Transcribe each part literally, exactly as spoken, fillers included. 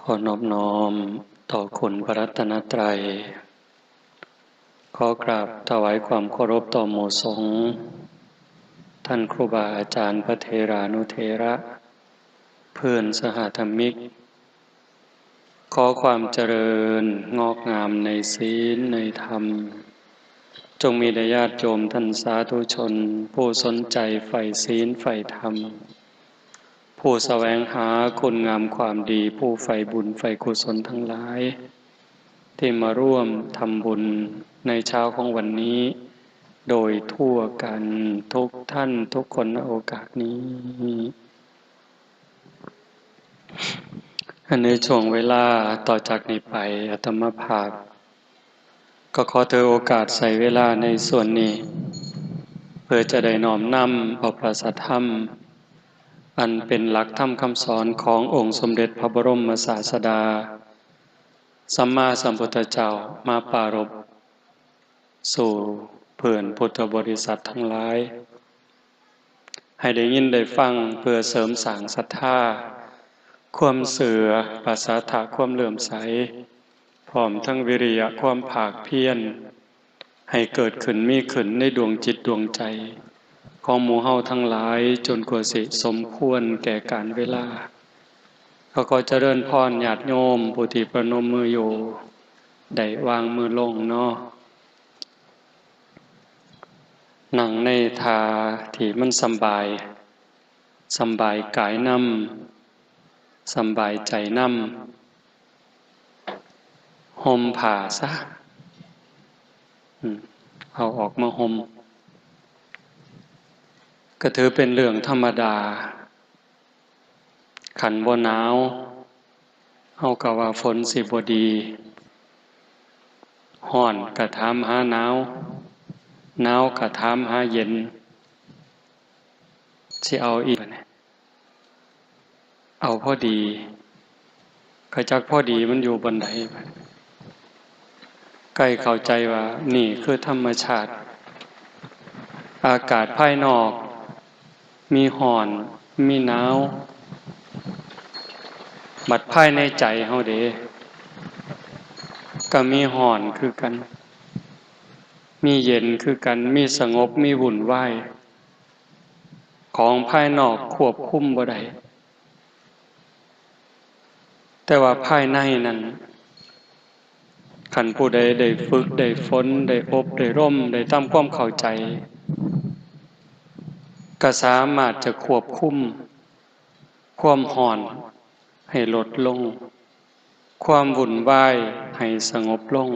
ขอนอบน้อมต่อคุณพระรัตนตรัย ขอกราบถวายความเคารพต่อหมู่สงฆ์ ท่านครูบาอาจารย์พระเถรานุเถระ เพื่อนสหธรรมิก ขอความเจริญงอกงามในศีลในธรรม จงมีแด่ญาติโยมท่านสาธุชน ผู้สนใจใฝ่ศีลใฝ่ธรรม ผู้แสวงหาคุณงามความดี ผู้ใฝ่บุญใฝ่กุศลทั้งหลาย ที่มาร่วมทำบุญในเช้าของวันนี้ โดยทั่วกันทุกท่านทุกคนณโอกาสนี้ ในช่วงเวลาต่อจากนี้ไป อาตมาภาพ ก็ขอถือโอกาสใช้เวลาในส่วนนี้ เพื่อจะได้น้อมนำเอาพระสัทธรรม อันเป็นหลักธรรมคำสอนขององค์สมเด็จพระบรมศาสดา สัมมาสัมพุทธเจ้ามาปรารภสู่เพื่อนพุทธบริษัททั้งหลาย ให้ได้ยินได้ฟังเพื่อเสริมสร้างศรัทธา ความเชื่อ ประสาทะ ความเลื่อมใส พร้อมทั้งวิริยะ ความภาคเพียร ให้เกิดขึ้นมีขึ้นในดวงจิตดวงใจ ของหมู่เฮาทั้งหลาย จนกว่าสิสมควรแก่กาลเวลา ก็ขอเจริญพรญาติโยมผู้ที่ประนมมืออยู่ ได้วางมือลงเนาะ นั่งในท่าที่มันสำบาย สำบายกายนำ สำบายใจนำ ห่มผ้าซะ อืม เอาออกมาห่ม ก็ถือเป็นเรื่องธรรมดา คันบ่หนาว เฮาก็ว่าฝนสิบ่ดี ฮ้อนก็ถามหาหนาว หนาวก็ถามหาเย็น สิเอาอีกบัดนี้ เอาพอดี ก็จักพอดีมันอยู่บ่อนใดบัดนี้ ใกล้เข้าใจว่านี่คือธรรมชาติ อากาศภายนอก มีฮ้อน มีหนาว บัดภายในใจเฮาเด้ ก็มีฮ้อนคือกัน มีเย็นคือกัน มีสงบ มีวุ่นวาย ของภายนอกควบคุมบ่ได้ แต่ว่าภายในนั้น คันผู้ใดได้ฝึก ได้ฝน ได้อบ ได้รม ได้ทำความเข้าใจ ก็สามารถจะควบคุม ความฮ้อนให้ลดลง ความวุ่นวายให้สงบลง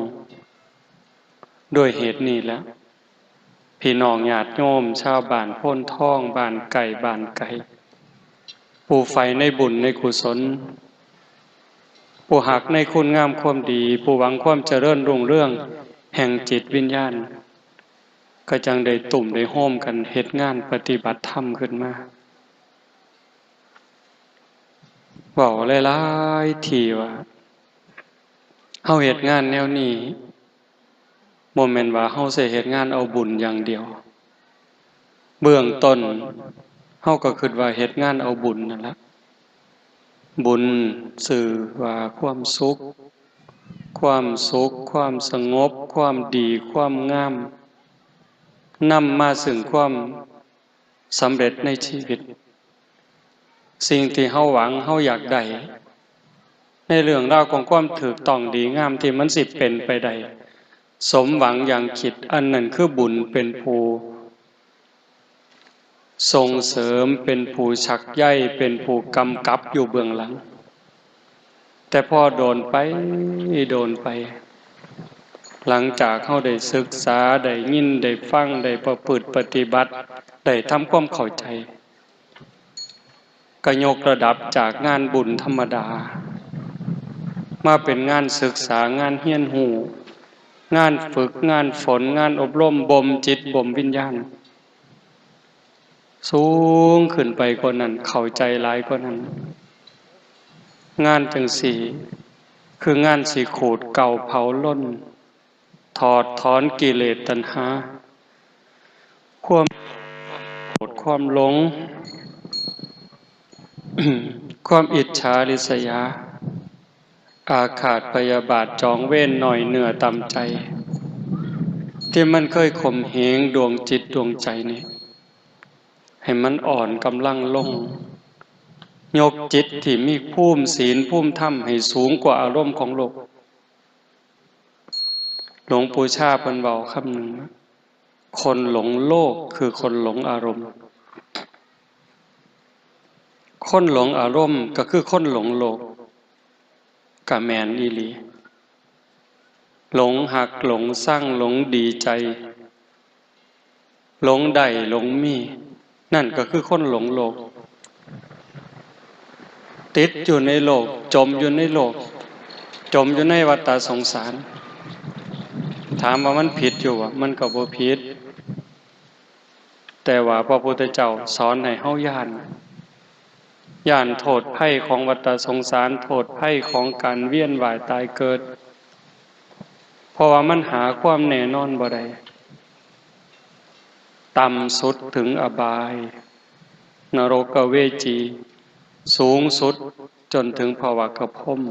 ด้วยเหตุนี้แหละ พี่น้องญาติโยม ชาวบ้านโพนทอง บ้านใกล้ บ้านไกล ผู้ใฝ่ในบุญในกุศล ผู้ฮักในคุณงามความดี ผู้หวังความเจริญรุ่งเรืองแห่งจิตวิญญาณ ก็จั่งได้ตุ้มได้โฮมกันเฮ็ดงานปฏิบัติธรรมขึ้นมา เว้าหลายๆ ทีว่า เฮาเฮ็ดงานแนวนี้ บ่แม่นว่าเฮาสิเฮ็ดงานเอาบุญอย่างเดียว เบื้องต้น เฮาก็คิดว่าเฮ็ดงานเอาบุญนั่นละ บุญชื่อว่าความสุข ความสุข ความสงบ ความดี ความงาม นำมาซึ่งความสำเร็จในชีวิต สิ่งที่เฮาหวัง เฮาอยากได้ ในเรื่องราวของความถูกต้องดีงามที่มันสิเป็นไปได้ สมหวังอย่างคิด อันนั้นคือบุญเป็นผู้ส่งเสริม เป็นผู้ชักใย เป็นผู้กำกับอยู่เบื้องหลัง แต่พอโดนไป โดนไป หลังจากเฮาได้ศึกษา ได้ยิน ได้ฟัง ได้ประพฤติปฏิบัติ ได้ทำความเข้าใจ ก็ยกระดับจากงานบุญธรรมดา มาเป็นงานศึกษา งานเรียนรู้ งานฝึก งานฝน งานอบรม บ่มจิต บ่มวิญญาณ สูงขึ้นไปกว่านั้น เข้าใจหลายกว่านั้น งานจั่งซี้ คืองานสิขูดเกลาเผาลน ถอดถอนกิเลสตัณหา ความโกรธ ความหลง ความอิจฉาริษยา อาฆาตพยาบาทจองเวรน้อยเนื้อต่ำใจ ที่มันเคยข่มเหงดวงจิตดวงใจนี่ ให้มันอ่อนกำลังลง ยกจิตที่มีภูมิศีลภูมิธรรมให้สูงกว่าอารมณ์ของโลก หลวงปู่ชาเพิ่นเว้าคำหนึ่งว่า คนหลงโลกคือคนหลงอารมณ์ คนหลงอารมณ์ก็คือคนหลงโลก ก็แม่นอีหลี หลงฮัก หลงซัง หลงดีใจ หลงได้ หลงมี นั่นก็คือคนหลงโลก ติดอยู่ในโลก จมอยู่ในโลก จมอยู่ในวัฏฏะสงสาร ถามว่ามันผิดอยู่บ่ มันก็บ่ผิด แต่ว่าพระพุทธเจ้าสอนให้เฮาย้าน ย้านโทษภัยของวัฏฏะสงสาร โทษภัยของการเวียนว่ายตายเกิด เพราะว่ามันหาความแน่นอนบ่ได้ ต่ำสุดถึงอบาย นรกเวจี สูงสุดจนถึงภวกพรหม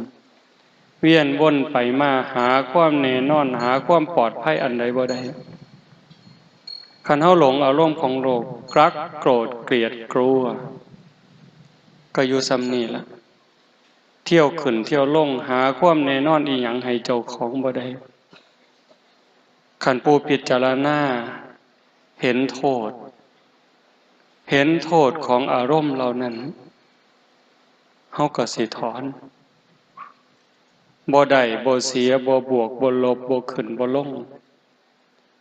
เวียนวนไปมาหาความแน่นอน หาความปลอดภัยอันใดบ่ได้ คันเฮาหลงอารมณ์ของโลก รัก โกรธ เกลียด กลัว ก็อยู่ส่ำนี่ล่ะ เที่ยวขึ้นเที่ยวลง หาความแน่นอนอีหยังให้เจ้าของบ่ได้ คันผู้พิจารณาเห็นโทษ เห็นโทษของอารมณ์เหล่านั้น เฮาก็สิถอน บ่ได้ บ่เสีย บ่บวก บ่ลบ บ่ขึ้น บ่ลง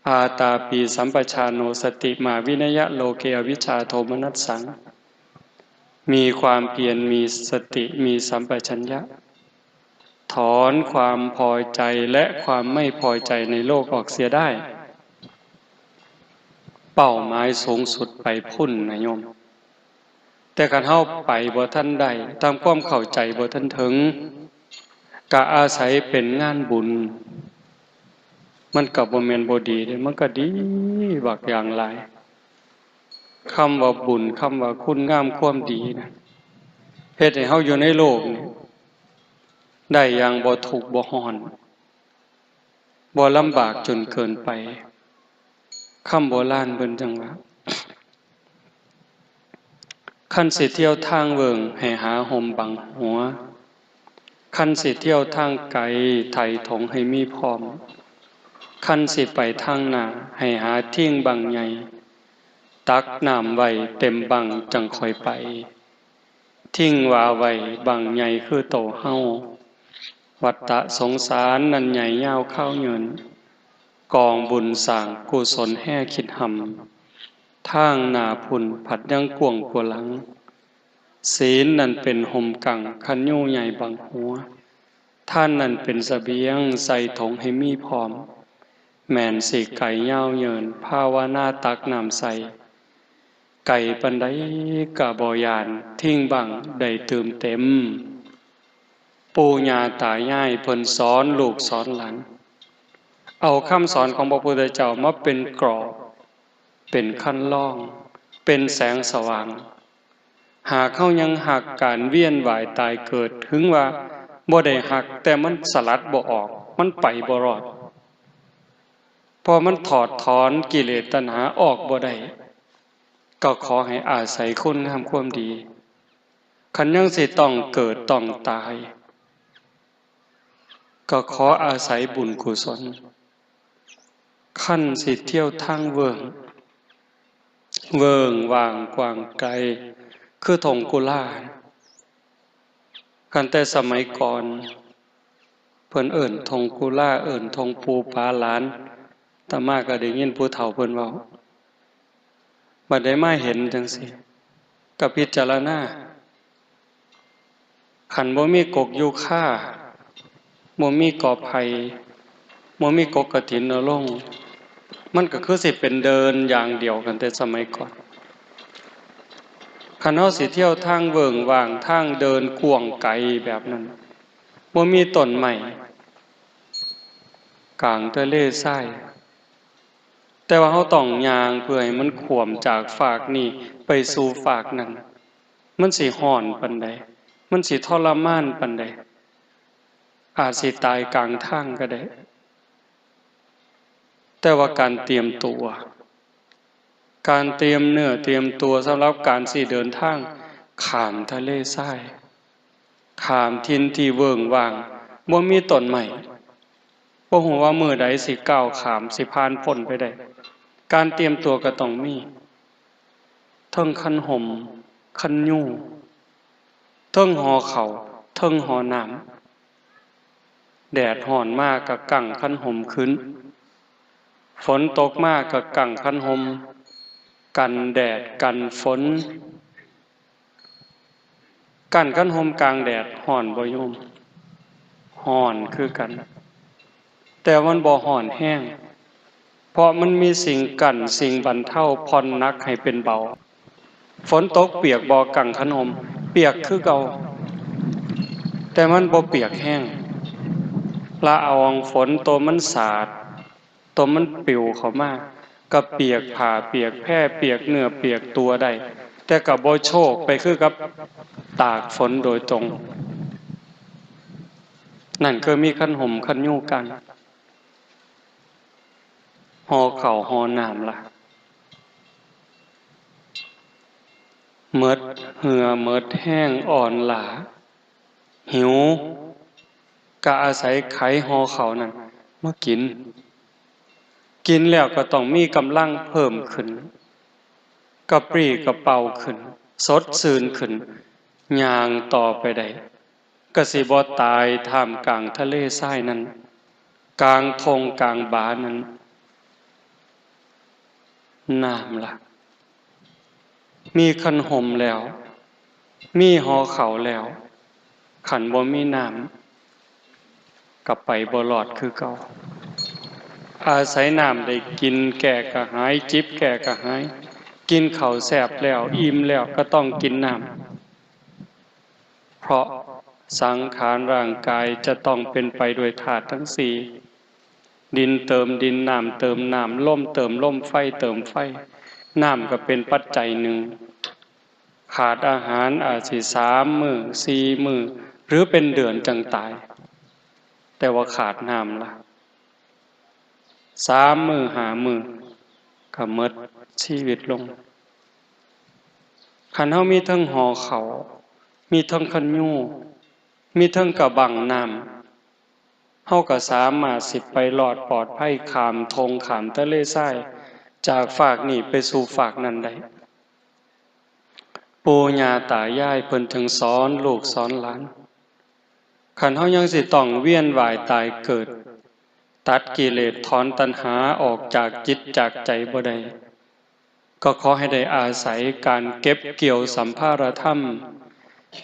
อาตาปีสัมปชาโน สติมาวินยะโลเก อวิชชาโทมนัสสัง มีความเพียร มีสติ มีสัมปชัญญะ ถอนความพอใจและความไม่พอใจในโลกออกเสียได้ เป้าหมายสูงสุดไปพุ้นนะโยม แต่คันเฮาไปบ่ทันได้ ตามความเข้าใจบ่ทันถึง ก็อาศัยเป็นงานบุญ มันก็บ่แม่นบ่ดีเด้ มันก็ดีบักอย่างหลาย คำว่าบุญ คำว่าคุณงามความดีนะ เฮ็ดให้เฮาอยู่ในโลกนี่ ได้อย่างบ่ทุกข์บ่ร้อน บ่ลำบากจนเกินไป คำโบราณเพิ่นจั่งว่า คันสิเที่ยวทางเวิ้งให้หาฮ่มบังหัว คันสิเที่ยวทางไกไถถงให้มีพร้อม คันสิไปทางหน้าให้หาทิ่งบังใหญ่ ตักน้ำไว้เต็มบังจั่งค่อยไป ทิ่งว่าไว้บังใหญ่คือโตเฮา วัฏฏะสงสารนั้นใหญ่ยาวคาวยืน กองบุญสร้างกุศลแฮ่คิดหำ ทางหน้าพุ้นผัดยังกว้างกว่าหลัง ศีลนั้นเป็นฮ่มกังคันยูใหญ่บังหัว ทานนั้นเป็นเสบียงใส่ถงให้มีพร้อม แม่นสิไกยาวเยินภาวนาตักน้ำใส่ ไกปานใดกะบ่ย่าน ทิ่งบังได้ตื่มเต็ม ปู่ย่าตายายเพิ่นสอนลูกสอนหลาน เอาคำสอนของพระพุทธเจ้ามาเป็นกรอบ เป็นคันลอง เป็นแสงสว่าง หากเฮายังฮักการเวียนว่ายตายเกิด ถึงว่าบ่ได้ฮัก แต่มันสลัดบ่ออก มันไปบ่รอด เพราะมันถอดถอนกิเลสตัณหาออกบ่ได้ ก็ขอให้อาศัยคุณงามความดี คันยังสิต้องเกิดต้องตาย ก็ขออาศัยบุญกุศล คันสิเที่ยวทางเวิ้ง เวิ้งว่างกว้างไกล คือถงกุลา คันแต่สมัยก่อน เพิ่นเอิ้นถงกุลา เอิ้นถงปู่ปาหลาน อาตมาก็ได้ยินผู้เฒ่าเพิ่นเว้า บัดได้มาเห็นจั่งซี้ ก็พิจารณา คันบ่มีกกยูคา บ่มีกอไผ่ บ่มีกกกฐินอลง มันก็คือสิเป็นเดินอย่างเดียวกันแต่สมัยก่อน คันเฮาสิเที่ยวทางเวิ้งว่าง ทางเดินกว้างไกลแบบนั้น บ่มีต้นไม้ กลางทะเลทราย แต่ว่าเฮาต้องย่างเพื่อให้มันข้วมจากฟากนี้ไปสู่ฟากนั้น มันสิร้อนปานใด มันสิทรมานปานใด อาจสิตายกลางทางก็ได้ แต่ว่าการเตรียมตัว การเตรียมเนื้อเตรียมตัวสำหรับการสิเดินทางข้ามทะเลทราย ข้ามถิ่นที่เวิ้งว้าง บ่มีต้นไม้ บ่ฮู้ว่ามื้อใดสิก้าวข้าม สิผ่านพ้นไปได้ การเตรียมตัวก็ต้องมี เทิงคันห่ม คันยู เทิงห่อข้าว เทิงห่อน้ำ แดดร้อนมาก็กั้งคันห่มขึ้น ฝนตกมาก็กั้งคันห่ม กันแดดกันฝน กั้งคันห่มกลางแดดร้อนบ่โยม ร้อนคือกัน แต่มันบ่ร้อนแฮง เพราะมันมีสิ่งกั้น สิ่งบรรเทา ผ่อนหนักให้เป็นเบา ฝนตกเปียกบ่ กั้งคันห่ม เปียกคือเก่า แต่มันบ่เปียกแฮง ละอองฝนตัวมันสาด ตัวมันปลิวเข้ามา ก็เปียกผ้า เปียกแพ เปียกเนื้อ เปียกตัวได้ แต่ก็บ่โชกไปคือกับตากฝนโดยตรง นั่นคือมีคันห่มคันยูกัน ห่อข้าวห่อน้ำล่ะ หมดเหื่อหมดแฮงอ่อนล้า หิว ก็อาศัยไขห่อข้าวนั่นมากิน กินแล้วก็ต้องมีกำลังเพิ่มขึ้น กระปรี้กระเปร่าขึ้น สดชื่นขึ้น ย่างต่อไปได้ ก็สิบ่ตายท่ามกลางทะเลทรายนั้น กลางท่งกลางบานั้น น้ำล่ะ มีคันห่มแล้ว มีห่อข้าวแล้ว คันบ่มีน้ำ ก็ไปบ่รอดคือเก่า อาศัยน้ำได้กินแก้กระหาย จิบแก้กระหาย กินข้าวแซ่บแล้ว อิ่มแล้วก็ต้องกินน้ำ เพราะสังขารร่างกายจะต้องเป็นไปด้วยธาตุทั้งสี่ ดินเติมดิน น้ำเติมน้ำ ลมเติมลม ไฟเติมไฟ น้ำก็เป็นปัจจัยหนึ่ง ขาดอาหารอาจสิสามมื้อ สี่มื้อ หรือเป็นเดือนจั่งตาย แต่ว่าขาดน้ำล่ะ สามมื้อ ห้ามื้อ ก็หมดชีวิตลง คันเฮามีเทิงห่อข้าว มีเทิงคันยู มีเทิงกะบั้งน้ำ เฮาก็สามารถสิไปรอดปลอดภัยข้ามท่งข้ามทะเลทราย จากฟากนี้ไปสู่ฟากนั้นได้ ปู่ย่าตายายเพิ่นจึงสอนลูกสอนหลาน คันเฮายังสิต้องเวียนว่ายตายเกิด ตัดกิเลสถอนตัณหาออกจากจิตจากใจบ่ได้ ก็ขอให้ได้อาศัยการเก็บเกี่ยวสัมภารธรรม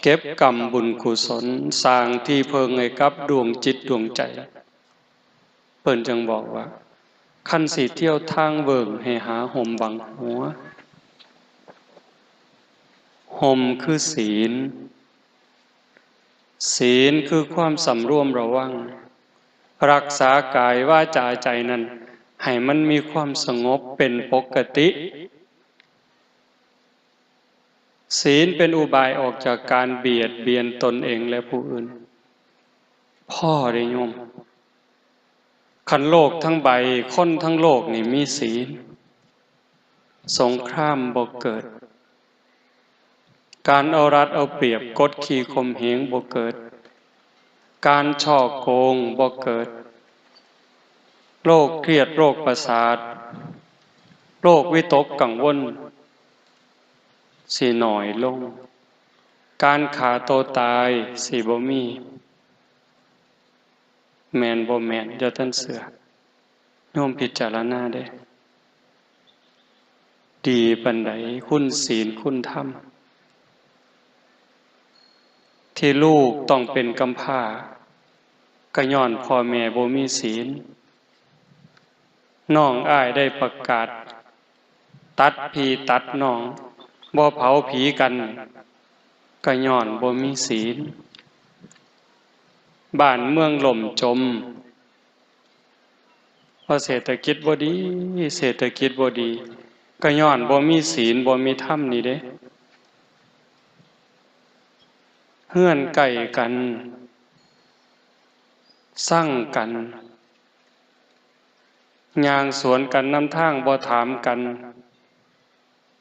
เก็บกำบุญกุศล สร้างที่เพิ่งให้กับดวงจิตดวงใจ เพิ่นจึงบอกว่า คันสิเที่ยวทางเวิ้งให้หาห่มบังหัว ห่มคือศีล ศีลคือความสำรวมระวัง รักษากายวาจาใจนั้น ให้มันมีความสงบเป็นปกติ ศีลเป็นอุบายออกจากการเบียดเบียนตนเองและผู้อื่น พ่อได้โยม คันโลกทั้งใบ คนทั้งโลกนี่มีศีล สงครามบ่เกิด การเอารัดเอาเปรียบกดขี่ข่มเหงบ่เกิด การฉ้อโกงบ่เกิด โรคเครียด โรคประสาท โรควิตกกังวล สิน้อยลง การฆ่าตัวตายสิบ่มี แม่นบ่แม่น อย่าท่านเชื่อ โยมพิจารณาเด้ ดีปานใดคุณศีลคุณธรรม ที่ลูกต้องเป็นกำพร้า ก็ย้อนพ่อแม่บ่มีศีล น้องอ้ายได้ประกาศ ตัดพี่ตัดน้อง บ่เผาผีกัน ก็ย้อนบ่มีศีล บ้านเมืองล่มจม เพราะเศรษฐกิจบ่ดี เศรษฐกิจบ่ดี ก็ย้อนบ่มีศีล บ่มีธรรมนี่เด้ เฮือนใกล้กัน ซังกัน ย่างสวนกันนำทาง บ่ถามกัน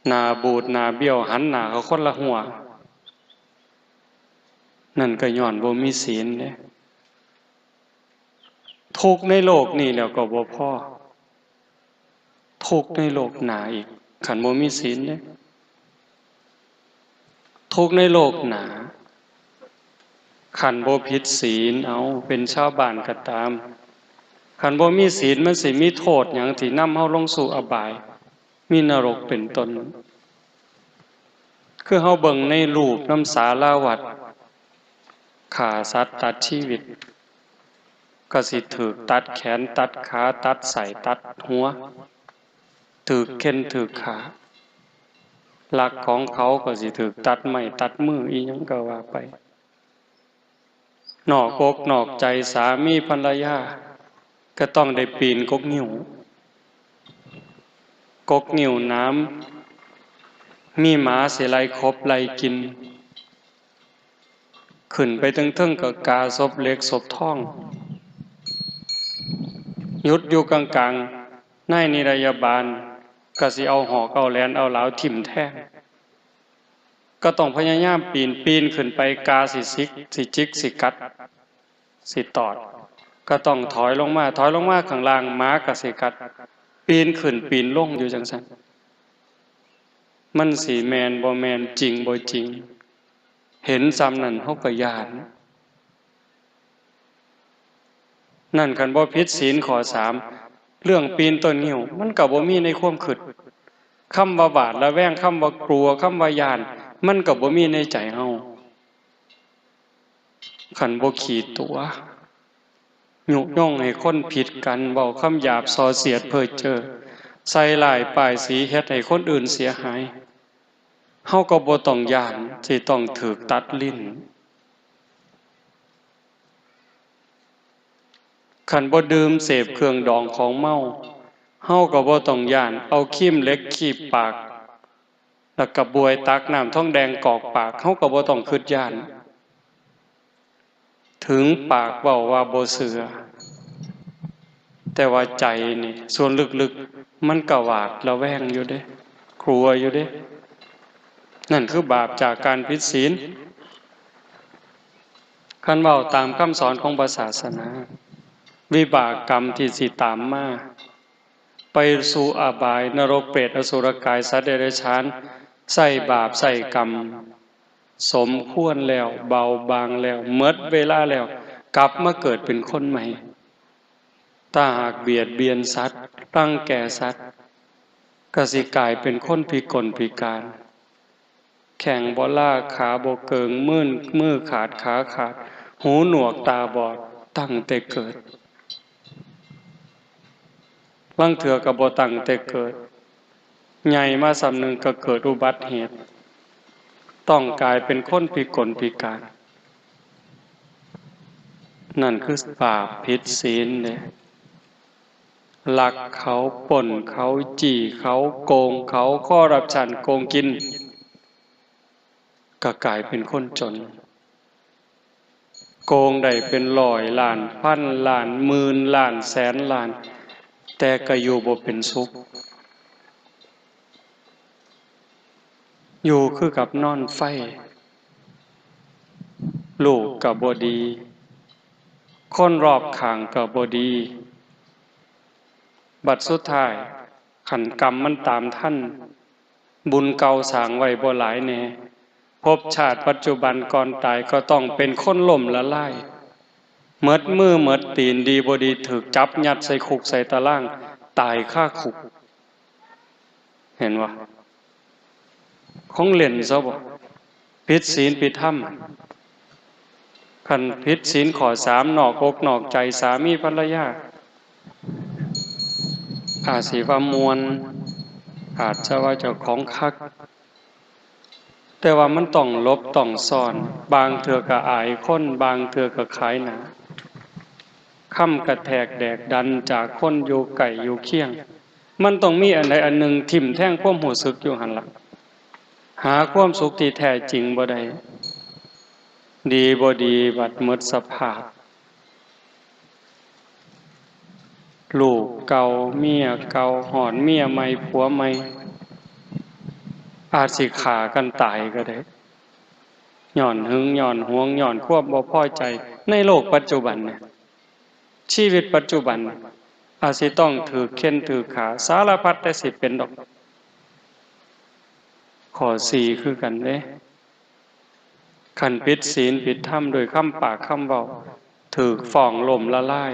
หน้าบูดหน้าเบี้ยว หันหน้าเข้าคนละฮั้ว นั่นก็ย้อนบ่มีศีลเด้ ทุกข์ในโลกนี้แล้วก็บ่พอ ทุกข์ในโลกหน้าอีก คันบ่มีศีลเด้ ทุกข์ในโลกหน้า คันบ่ผิดศีล เอา เป็นชาวบ้านก็ตาม คันบ่มีศีล มันสิมีโทษหยังที่นำเฮาลงสู่อบาย มีนรกเป็นต้น คือเฮาเบิ่งในรูปนำสาราวัด ฆ่าสัตว์ตัดชีวิต ก็สิถูกตัดแขน ตัดขา ตัดไส้ ตัดหัว ถูกเฆ่น ถูกฆ่า ลักของเขาก็สิถูกตัดไม้ ตัดมือ อีหยังก็ว่าไป นอกอกนอกใจสามีภรรยา ก็ต้องได้ปีนกกงิ้ว กกงิ้วหนาม มีหมาสิไล่ขบไล่กิน ขึ้นไปเทิงๆ ก็กาศพเหล็กศพทอง หยุดอยู่กลางๆ นายนิรยาบาลก็สิเอาหอกเอาแหลนเอาหลาวถิ่มแทง ก็ต้องพยายามปีน ปีนขึ้นไป กาสิสิก สิจิก สิกัด สิตอด ก็ต้องถอยลงมา ถอยลงมาข้างล่าง หมาก็สิกัด ปีนขึ้นปีนลงอยู่จั่งซั้น มันสิแม่นบ่แม่น จริงบ่จริง เห็นส่ำนั้นเฮาก็ย้าน นั่นคันบ่ผิดศีลข้อสาม เรื่องปีนต้นงิ้ว มันก็บ่มีในความคิด คำว่าหวาดระแวง คำว่ากลัว คำว่าย้าน มันก็บ่มีในใจเฮา คันบ่ขี้ตั๋ว ยุยงให้คนผิดกัน เว้าคำหยาบส่อเสียดเพ้อเจ้อ ใส่ร้ายป้ายสี เฮ็ดให้คนอื่นเสียหาย เฮาก็บ่ต้องย้านสิต้องถูกตัดลิ้น คันบ่ดื่มเสพเครื่องดองของเมา เฮาก็บ่ต้องย้านเอาครีมเหล็กคีบปาก แล้วก็บวยตักน้ำทองแดงกอกปาก เฮาก็บ่ต้องคิดย้าน ถึงปากเว้าว่าบ่เชื่อ แต่ว่าใจนี่ ส่วนลึกๆ มันก็หวาดระแวงอยู่เด้ กลัวอยู่เด้ นั่นคือบาปจากการผิดศีล คันเว้าตามคำสอนของพระศาสนา วิบากกรรมที่สิตามมา ไปสู่อบาย นรก เปรต อสุรกาย สัตว์เดรัจฉาน ใช้บาปใช้กรรม สมควรแล้ว เบาบางแล้ว หมดเวลาแล้ว กลับมาเกิดเป็นคนใหม่ ถ้าหากเบียดเบียนสัตว์ รังแกสัตว์ ก็สิกลายเป็นคนพิกลพิการ แข้งบ่ลา ขาบ่เกิง มือ มือขาด ขาขาด หูหนวก ตาบอด ตั้งแต่เกิด ลางเทื่อก็บ่ตั้งแต่เกิด ใหญ่มาส่ำหนึ่งก็เกิดอุบัติเหตุ ต้องกลายเป็นคนพิกลพิการ นั่นคือบาปผิดศีลเด้ ลักเขา ปล้นเขา จี้เขา โกงเขา คอร์รัปชัน โกงกิน ก็กลายเป็นคนจน โกงได้เป็นร้อยล้าน พันล้าน หมื่นล้าน แสนล้าน แต่ก็อยู่บ่เป็นสุข อยู่คือกับนอนไฟ ลูกก็บ่ดี คนรอบข้างก็บ่ดี บัดสุดท้าย คันกรรมมันตามทัน บุญเก่าสร้างไว้บ่หลายแน่ ภพชาติปัจจุบันก่อนตายก็ต้องเป็นคนล้มละลาย หมดมือหมดตีน ดีบ่ดีถูกจับยัดใส่คุกใส่ตาราง ตายคาคุก เห็นบ่ ของเล่นซะบ่ ผิดศีลผิดธรรม คันผิดศีลข้อสาม นอกอกนอกใจสามีภรรยา อาจสิว่าม่วน อาจจะว่าเจ้าของคัก แต่ว่ามันต้องหลบต้องซ่อน บางเทื่อก็อายคน บางเทื่อก็ขายหน้า คำกระแทกแดกดันจากคนอยู่ใกล้อยู่เคียง มันต้องมีอันใดอันหนึ่งทิ่มแทงความรู้สึกอยู่หั่นล่ะ หาความสุขที่แท้จริงบ่ได้ ดีบ่ดีบัดหมดสภาพ ลูกเก่า เมียเก่า ฮอดเมียใหม่ ผัวใหม่ อาจสิฆ่ากันตายก็ได้ ย้อนหึง ย้อนหวง ย้อนความบ่พอใจ ในโลกปัจจุบันเนี่ย ชีวิตปัจจุบัน อาจสิต้องถืกเฆ่นถืกฆ่า สารพัดแต่สิเป็นดอก ข้อสี่คือกันเด้ คันผิดศีลผิดธรรมด้วยคำปากคำเว้า ถืกฟ้องล้มละลาย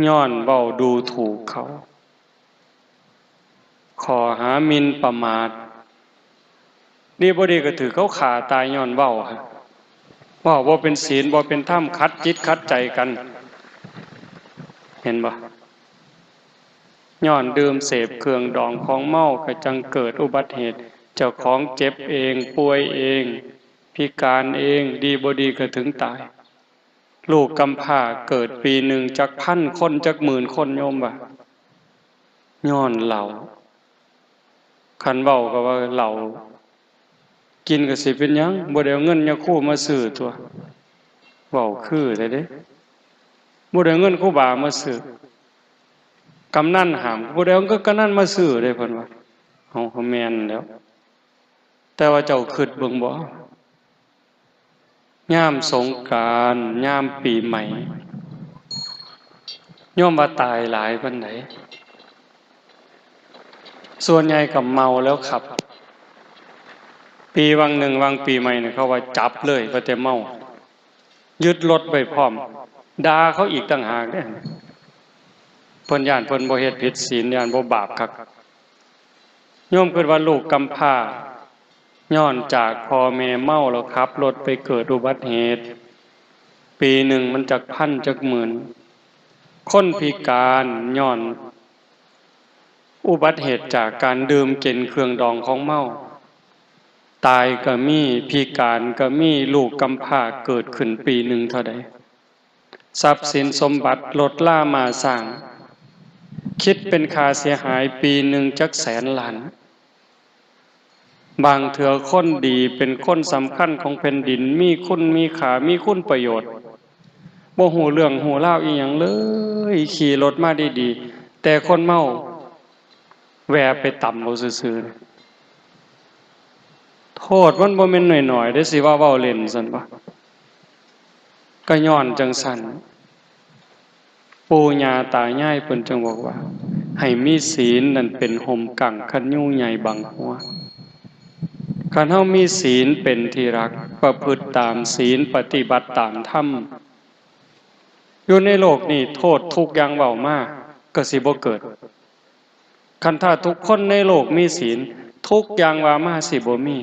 ย้อนเว้าดูถูกเขา ข้อหาหมิ่นประมาท ดีบ่ดีก็ถืกเขาฆ่าตายย้อนเว้า เว้าบ่เป็นศีลบ่เป็นธรรม ขัดจิตขัดใจกัน เห็นบ่ ย้อนดื่มเสพเครื่องดองของเมาก็จั่งเกิดอุบัติเหตุ เจ้าของเจ็บเอง ป่วยเอง พิการเอง ดีบ่ดีก็ถึงตาย ลูกกำพร้าเกิดปีหนึ่งจักพันคน จักหมื่นคน โยมว่า ย้อนเหล้า คันเว้าก็ว่าเหล้า กินก็สิเป็นหยัง บ่ได้เอาเงินยาคูมาซื้อตั๊ว เว้าคือแท้เด้ บ่ได้เอาเงินครูบามาซื้อ กำนันห้าม บ่ได้เอาเงินกำนันมาซื้อเด้ เพิ่นว่า เอา ก็แม่นแล้ว แต่ว่าเจ้าคิดเบิ่งบ่ ยามสงกรานต์ ยามปีใหม่ โยมว่าตายหลายปานใด ส่วนใหญ่ก็เมาแล้วขับ ปีวังหนึ่ง วังปีใหม่เนี่ย เขาว่าจับเลย ว่าแต่เมา ยึดรถไว้พร้อม ด่าเขาอีกต่างหากเด้ เพิ่นย้านเพิ่นบ่เฮ็ดผิดศีล ย้านบ่บาปคัก โยมคิดว่าลูกกำพร้า ย้อนจากพ่อแม่เมาแล้วขับรถไปเกิดอุบัติเหตุ ปีหนึ่งมันจักพันจักหมื่น คนพิการย้อนอุบัติเหตุจากการดื่มกินเครื่องดองของเมา ตายก็มี พิการก็มี ลูกกำพร้าเกิดขึ้นปีหนึ่งเท่าใด ทรัพย์สินสมบัติรถรามาสร้าง คิดเป็นค่าเสียหายปีหนึ่งจักแสนล้าน บางเทื่อคนดีเป็นคนสำคัญของแผ่นดิน มีคุณมีค่า มีคุณประโยชน์ บ่ฮู้เรื่องฮู้ราวอีหยังเลย ขี่รถมาดีๆ แต่คนเมาแวะไปตำเอาซื่อๆ โทษมันบ่แม่นน้อยๆ เด้ สิว่าเว้าเล่นซั่นบ่ ก็ย้อนจั่งซั่น ปู่ย่าตายายเพิ่นจึงบอกว่า ให้มีศีลนั่นเป็นฮ่มกั้งคันยูใหญ่บังหัว คันเฮามีศีลเป็นที่รัก ประพฤติตามศีล ปฏิบัติตามธรรม อยู่ในโลกนี้โทษทุกข์อย่างเว้ามาก็สิบ่เกิด คันถ้าทุกคนในโลกมีศีล ทุกข์อย่างว่ามาสิบ่มี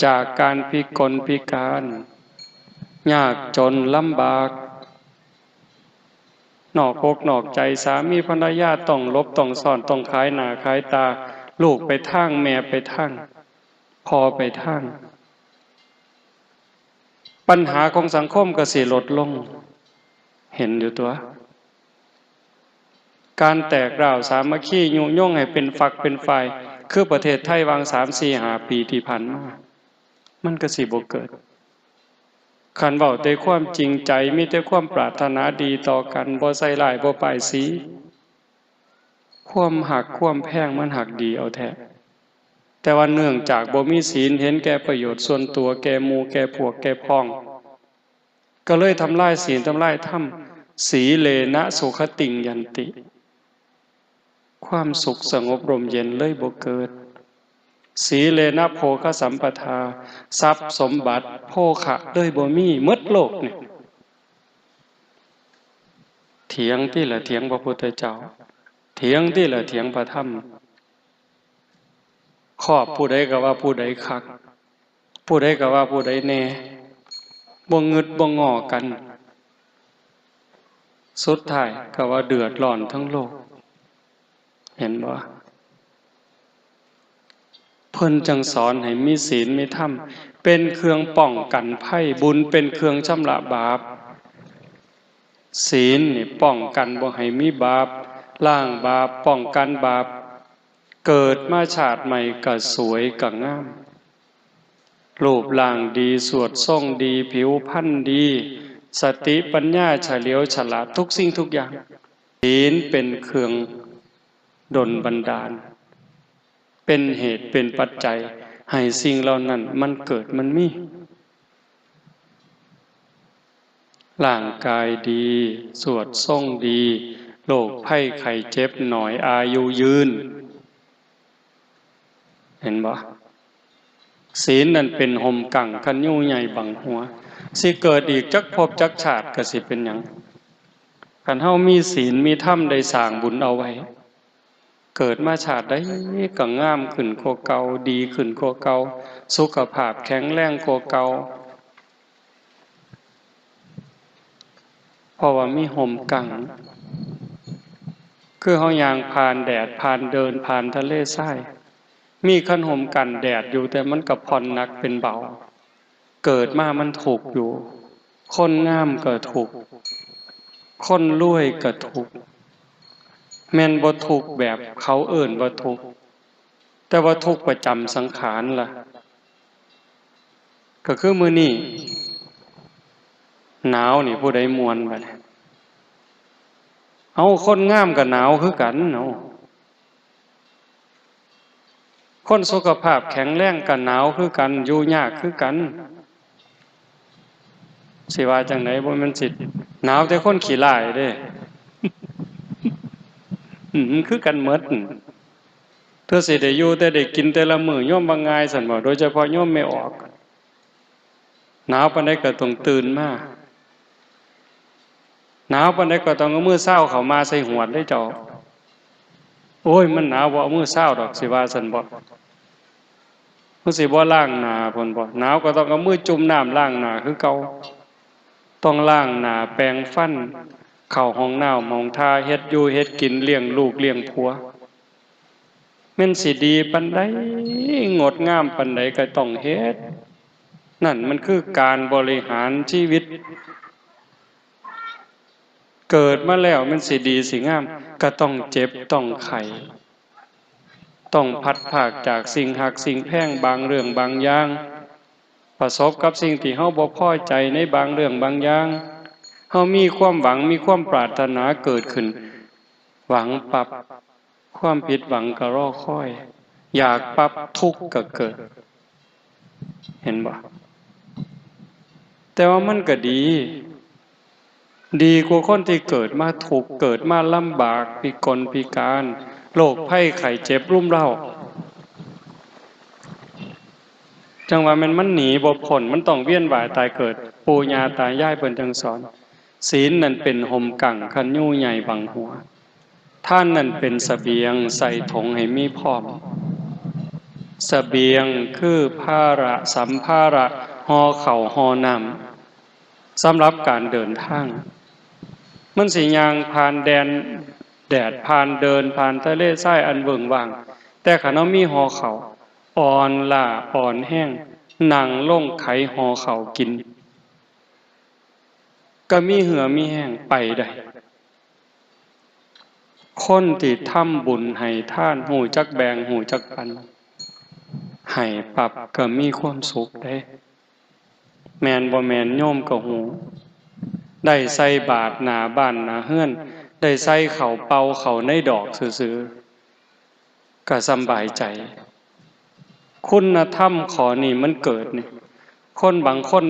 จากการพิกลพิการ ยากจนลำบาก นอกอกนอกใจ สามีภรรยาต้องหลบต้องซ่อน ต้องขายหน้าขายตา ลูกไปทาง แม่ไปทาง พ่อไปทาง ปัญหาของสังคมก็สิลดลง เห็นอยู่ตั๊ว การแตกร้าวสามัคคียุยงให้เป็นฝักเป็นฝ่าย คือประเทศไทยวังสามสี่ห้าปีที่ผ่านมา มันก็สิบ่เกิด คันเว้าแต่ความจริงใจ มีแต่ความปรารถนาดีต่อกัน บ่ใส่ร้าย บ่ป้ายสี ความฮักความแพงมันฮักดีเอาแท้ แต่ว่าเนื่องจากบ่มีศีล เห็นแก่ประโยชน์ส่วนตัว แก่หมู่แก่พวก แก่พ้อง ก็เลยทำลายศีล ทำลายธรรม สีเลนะสุขติงยันติ ความสุขสงบร่มเย็นเลยบ่เกิด สีเลนะโภคสัมปทา ทรัพย์สมบัติโภคะเลยบ่มี หมดโลกนี่ เถียงติล่ะ เถียงพระพุทธเจ้า เถียงติล่ะ เถียงพระธรรม ครอบผู้ใดก็ว่าผู้ใดคัก ผู้ใดก็ว่าผู้ใดแน่ บ่งึดบ่งอกัน สุดท้ายก็ว่าเดือดร้อนทั้งโลก เห็นบ่ เพิ่นจั่งสอนให้มีศีลมีธรรม เป็นเครื่องป้องกันภัย บุญเป็นเครื่องชำระบาป ศีลนี่ป้องกันบ่ให้มีบาป ล้างบาป ป้องกันบาป เกิดมาชาติใหม่ก็สวยก็งาม รูปร่างดี สวดทรงดี ผิวพรรณดี สติปัญญาเฉลียวฉลาดทุกสิ่งทุกอย่าง ศีลเป็นเครื่องดลบันดาล เป็นเหตุเป็นปัจจัยให้สิ่งเหล่านั้นมันเกิดมันมี ร่างกายดี สวดทรงดี โรคภัยไข้เจ็บน้อย อายุยืน เห็นบ่ ศีลนั่นเป็นฮ่มกั้งคันยูใหญ่บังหัว สิเกิดอีกจักภพจักชาติก็สิเป็นหยัง คันเฮามีศีลมีธรรมได้สร้างบุญเอาไว้ เกิดมาชาติใดก็งามขึ้นกว่าเก่า ดีขึ้นกว่าเก่า สุขภาพแข็งแรงกว่าเก่า เพราะว่ามีฮ่มกั้ง คือเฮาย่างผ่านแดด ผ่านเดิน ผ่านทะเลทราย มีคันฮ่มกันแดดอยู่ แต่มันก็ผ่อนหนักเป็นเบา เกิดมามันทุกข์อยู่ คนงามก็ทุกข์ คนรวยก็ทุกข์ แม่นบ่ทุกข์แบบเขาเอิ้นว่าทุกข์ แต่ว่าทุกข์ประจำสังขารล่ะ ก็คือมื้อนี้หนาวนี่ผู้ใดม่วนบัดนี้ เอ้า คนงามก็หนาวคือกัน เอ้า คนสุขภาพแข็งแรงก็หนาวคือกัน อยู่ยากคือกัน สิว่าจั่งใด บ่แม่นสิหนาวแต่คนขี้ร้ายเด้ อืม มันคือกันหมด เทื่อสิได้อยู่แต่ได้กินแต่ละมื้อ โยมว่าง่ายซั้นบ่ โดยเฉพาะโยมแม่ออก หนาวปานใดก็ต้องตื่นมา หนาวปานใดก็ต้องเอามือซาวเข้ามาใส่หวดเด้เจ้า โอ้ย มันหนาว บ่เอามือซาวดอก สิว่าซั้นบ่ มันสิบ่ล้างหน้าพุ้นบ่ หนาวก็ต้องเอามือจุ่มน้ำล้างหน้าคือเก่า ต้องล้างหน้า แปรงฟัน เข้าห้องน้ำห้องท่า เฮ็ดอยู่เฮ็ดกิน เลี้ยงลูกเลี้ยงผัว แม่นสิดีปานใด งดงามปานใดก็ต้องเฮ็ด นั่นมันคือการบริหารชีวิต เกิดมาแล้วแม่นสิดีสิงาม ก็ต้องเจ็บต้องไข้ ต้องพลัดพรากจากสิ่งฮักสิ่งแพงบางเรื่องบางอย่าง ประสบกับสิ่งที่เฮาบ่พอใจในบางเรื่องบางอย่าง เฮามีความหวัง มีความปรารถนาเกิดขึ้น หวังปั๊บ ความผิดหวังก็รอคอย อยากปั๊บทุกข์ก็เกิด เห็นบ่ แต่ว่ามันก็ดี ดีกว่าคนที่เกิดมาทุกข์ เกิดมาลำบาก พิกลพิการ โรคภัยไข้เจ็บรุมเร้า จั่งว่าแม่นมันหนีบ่พ้น มันต้องเวียนว่ายตายเกิด ปู่ย่าตายายเพิ่นจั่งสอน ศีลนั่นเป็นฮ่มกั้งคันยูใหญ่บังหัว ทานนั่นเป็นเสบียงใส่ถุงให้มีพร้อม เสบียงคือภาระสัมภาระ ห่อข้าวห่อน้ำ สำหรับการเดินทาง มันสิย่างผ่านแดน แดด ผ่านเดิน ผ่านทะเลทรายอันเวิ้งว้าง แต่คันเฮามีห่อข้าว อ่อนล้าอ่อนแฮง นั่งลงไขห่อข้าวกิน ก็มีเหื่อมีแฮงไปได้ คนที่ทำบุญให้ทาน ฮู้จักแบ่ง ฮู้จักปัน ให้ปั๊บก็มีความสุขเด้ แม่นบ่แม่นโยมก็ฮู้ ได้ใส่บาตรหน้าบ้านหน้าเฮือน ได้ใส่ข้าวเป่าเข้าในดอกซื่อๆ ก็สำบายใจ คุณธรรมข้อนี้มันเกิดนี่ คนบางคน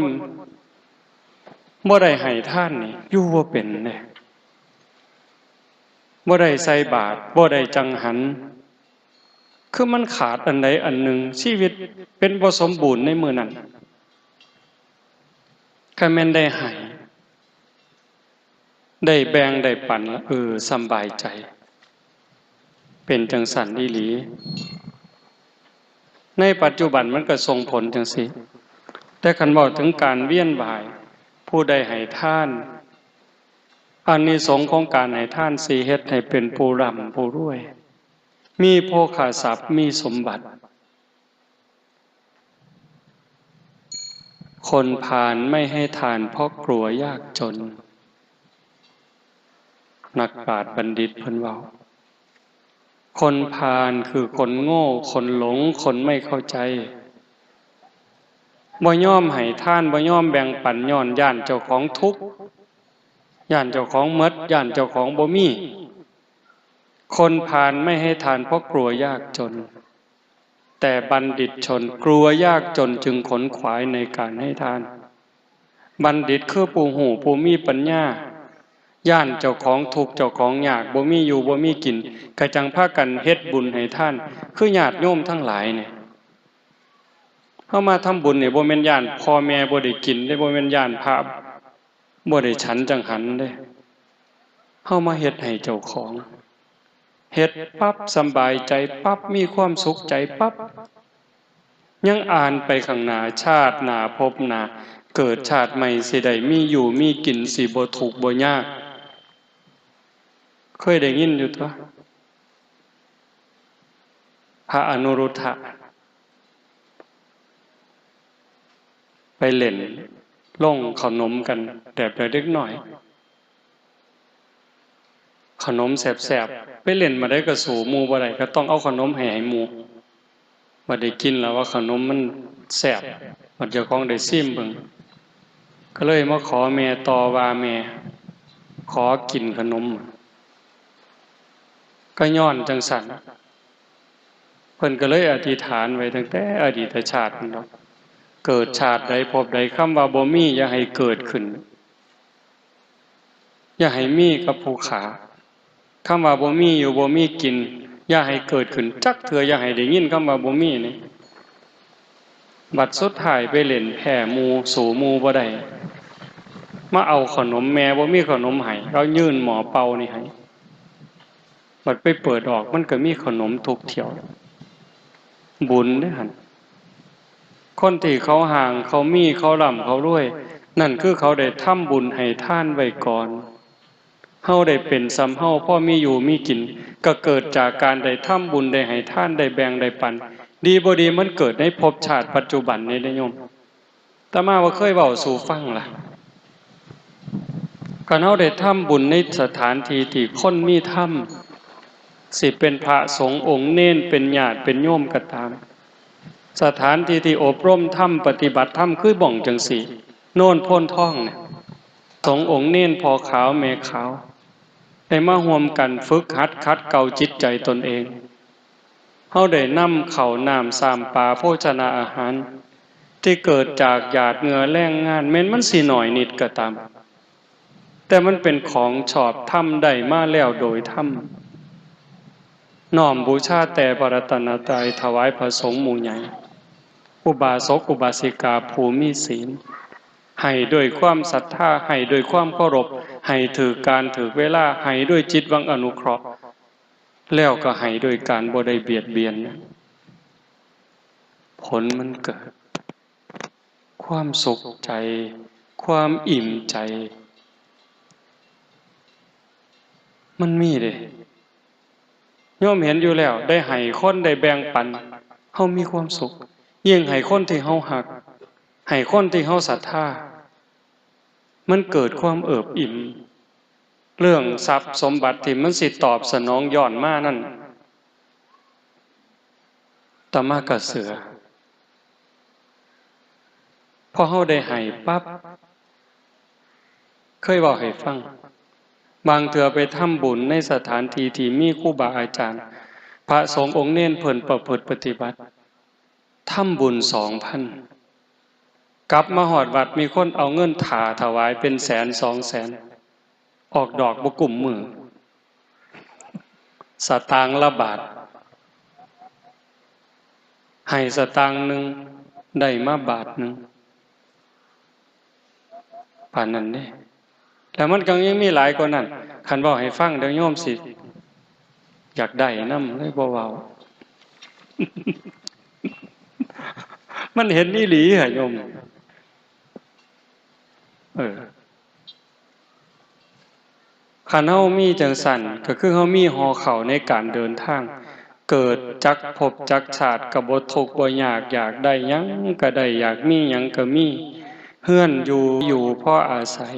บ่ได้ให้ทานนี่ อยู่บ่เป็นเด้ บ่ได้ใส่บาตร บ่ได้จังหัน คือมันขาดอันใดอันหนึ่ง ชีวิตเป็นบ่สมบูรณ์ในมื้อนั้น คันแม่นได้ให้ ได้แบ่งได้ปันละ เออ สำบายใจ เป็นจั่งซั้นอีหลี ในปัจจุบันมันก็ส่งผลจั่งซี้ แต่คันเว้าถึงการเวียนว่าย ผู้ใดให้ทาน อานิสงส์ของการให้ทานสิเฮ็ดให้เป็นผู้ร่ำผู้รวย มีโภคทรัพย์ มีสมบัติ คนพาลไม่ให้ทานเพราะกลัวยากจน นักปราชญ์บัณฑิตเพิ่นเว้า คนพาลคือคนโง่ คนหลง คนไม่เข้าใจ บ่ยอมให้ทาน บ่ยอมแบ่งปัน ย้อนย้านเจ้าของทุกข์ ย้านเจ้าของหมด ย้านเจ้าของบ่มี คนพาลไม่ให้ทานเพราะกลัวยากจน แต่บัณฑิตชนกลัวยากจนจึงขนขวายในการให้ทาน บัณฑิตคือผู้ฮู้ผู้มีปัญญา ย้านเจ้าของทุกข์เจ้าของยาก บ่มีอยู่บ่มีกิน ก็จั่งพากันเฮ็ดบุญให้ทาน คือญาติโยมทั้งหลายเนี่ย เฮามาทำบุญนี่บ่แม่นย้านพ่อแม่บ่ได้กินเด้ บ่แม่นย้านพระบ่ได้ฉันจั่งหันเด้ เฮามาเฮ็ดให้เจ้าของ เฮ็ดปั๊บสำบายใจปั๊บ มีความสุขใจปั๊บ ยังอ่านไปข้างหน้า ชาติหน้าภพหน้า เกิดชาติใหม่สิได้มีอยู่มีกิน สิบ่ทุกข์บ่ยาก เคยได้ยินอยู่ตั๊ว พระอนุรุทธะ ไปเล่นโรงขนมกันแบบเด็กน้อย ขนมแซ่บๆ ไปเล่นมาได้ก็สู้หมู่บ่ได้ ก็ต้องเอาขนมให้ ให้หมู่ บัดได้กินแล้วว่าขนมมันแซ่บ บัดเจ้าของได้ซิมเบิ่ง ก็เลยมาขอแม่ต่อว่า แม่ ขอกินขนม ก็ย้อนจั่งซั่น เพิ่นก็เลยอธิษฐานไว้ตั้งแต่อดีตชาตินั่นดอก เกิดชาติใดภพใด คำว่าบ่มีอย่าให้เกิดขึ้น อย่าให้มีกับผู้ข้า คำว่าบ่มีอยู่บ่มีกิน อย่าให้เกิดขึ้นจักเทื่อ อย่าให้ได้ยินคำว่าบ่มีนี่ บัดสุดท้ายไปเล่นแพ้หมู่ สู้หมู่บ่ได้ มาเอาขนม แม่บ่มีขนมให้ เขายื่นหม้อเป่านี่ให้ บัดไปเปิดออก มันก็มีขนมทุกเที่ยว บุญเด้อหั่น คนที่เขาห่าง เขามี เขาร่ำ เขารวย นั่นคือเขาได้ทำบุญให้ทานไว้ก่อน เฮาได้เป็นส่ำเฮา พอมีอยู่มีกิน ก็เกิดจากการได้ทำบุญ ได้ให้ทาน ได้แบ่ง ได้ปัน ดีบ่ดีมันเกิดในภพชาติปัจจุบันนี่เด้อโยม อาตมาว่าเคยเว้าสู่ฟังล่ะ คันเฮาได้ทำบุญในสถานที่ที่คนมีธรรม สิเป็นพระสงฆ์องค์เณร เป็นญาติเป็นโยมก็ตาม สถานที่ที่อบรมธรรม ปฏิบัติธรรม คือบ่องจั่งซี้ โนนโพนทองเนี่ย สงฆ์องค์เณรพ่อขาวแม่ขาว ได้มาร่วมกันฝึกหัดขัดเกลาจิตใจตนเอง เฮาได้นำข้าวน้ำซ้ำปลาโภชนาอาหาร ที่เกิดจากหยาดเหงื่อแรงงาน แม้นมันสิน้อยนิดก็ตาม แต่มันเป็นของชอบธรรม ได้มาแล้วโดยธรรม น้อมบูชาแต่พระรัตนตรัย ถวายพระสงฆ์หมู่ใหญ่ อุบาสกอุบาสิกาผู้มีศีล ให้ด้วยความศรัทธา ให้ด้วยความเคารพ ให้ถืกการถืกเวลา ให้ด้วยจิตหวังอนุเคราะห์ แล้วก็ให้ด้วยการบ่ได้เบียดเบียน ผลมันเกิด ความสุขใจ ความอิ่มใจ มันมีเด้ โยมเห็นอยู่แล้ว ได้ให้คน ได้แบ่งปัน เฮามีความสุข ยิ่งให้คนที่เฮาฮัก ให้คนที่เฮาศรัทธา มันเกิดความเอิบอิ่ม เรื่องทรัพย์สมบัติที่มันสิตอบสนองย้อนมานั่น อาตมาก็เชื่อ พอเฮาได้ให้ปั๊บ เคยเว้าให้ฟัง บางเทื่อไปทำบุญในสถานที่ที่มีครูบาอาจารย์ พระสงฆ์องค์เณรเพิ่นประพฤติปฏิบัติ ทำบุญสองพัน กลับมาฮอดวัดมีคนเอาเงินถ่าถวายเป็นแสนสองแสน ออกดอกบ่กุ้มมือ สตางค์ละบาท ให้สตางค์หนึ่ง ได้มาบาทหนึ่ง ปานนั้นเด้ แล้วมันก็ยังมีหลายกว่านั้น คันเว้าให้ฟังเดี๋ยวโยมสิ อยากได้นำ เลยบ่เว้า มันเห็นอีหลีหะโยม เออ คันเฮามีจั่งซั้น ก็คือเฮามีห่อข้าวในการเดินทาง เกิดจักภพจักชาติก็บ่ทุกข์บ่ยาก อยากได้หยังก็ได้ อยากมีหยังก็มี เฮือนอยู่ อยู่พออาศัย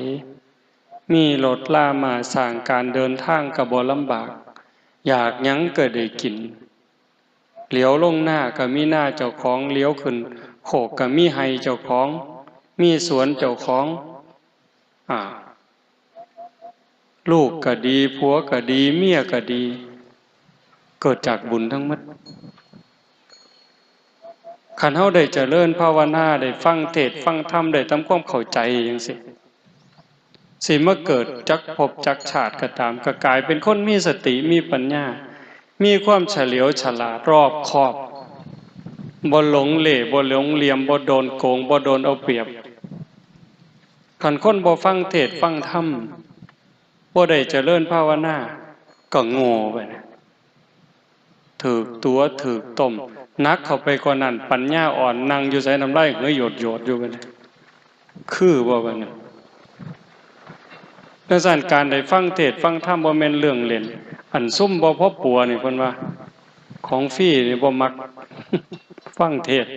มีรถราม้าช้าง การเดินทางก็บ่ลำบาก อยากหยังก็ได้กิน เหลียวลงนาก็มีนาเจ้าของ เหลียวขึ้น โคกก็มีไฮ่เจ้าของ มีสวนเจ้าของ อ่า ลูกก็ดี ผัวก็ดี เมียก็ดี เกิดจากบุญทั้งหมด คันเฮาได้เจริญภาวนา ได้ฟังเทศน์ฟังธรรม ได้ทำความเข้าใจจั่งซี้ สิมาเกิดจักภพจักชาติก็ตาม ก็กลายเป็นคนมีสติ มีปัญญา มีความเฉลียวฉลาด รอบคอบ บ่หลงเหล่ บ่หลงเหลี่ยม บ่โดนโกง บ่โดนเอาเปรียบ คันคนบ่ฟังเทศน์ฟังธรรม บ่ได้เจริญภาวนา ก็โง่ไปนะ ถืกตั๋วถืกต้ม หนักเข้าไปกว่านั้น ปัญญาอ่อน นั่งอยู่ไสน้ำลายเหยโยดๆอยู่บัดนี้ คือบ่บัดนี้ จั่งซั้น การได้ฟังเทศน์ฟังธรรมบ่แม่นเรื่องเล่น อันซุมบ่พอปัวนี่เพิ่นว่า ของฟรีนี่บ่มัก ฟังเทศน์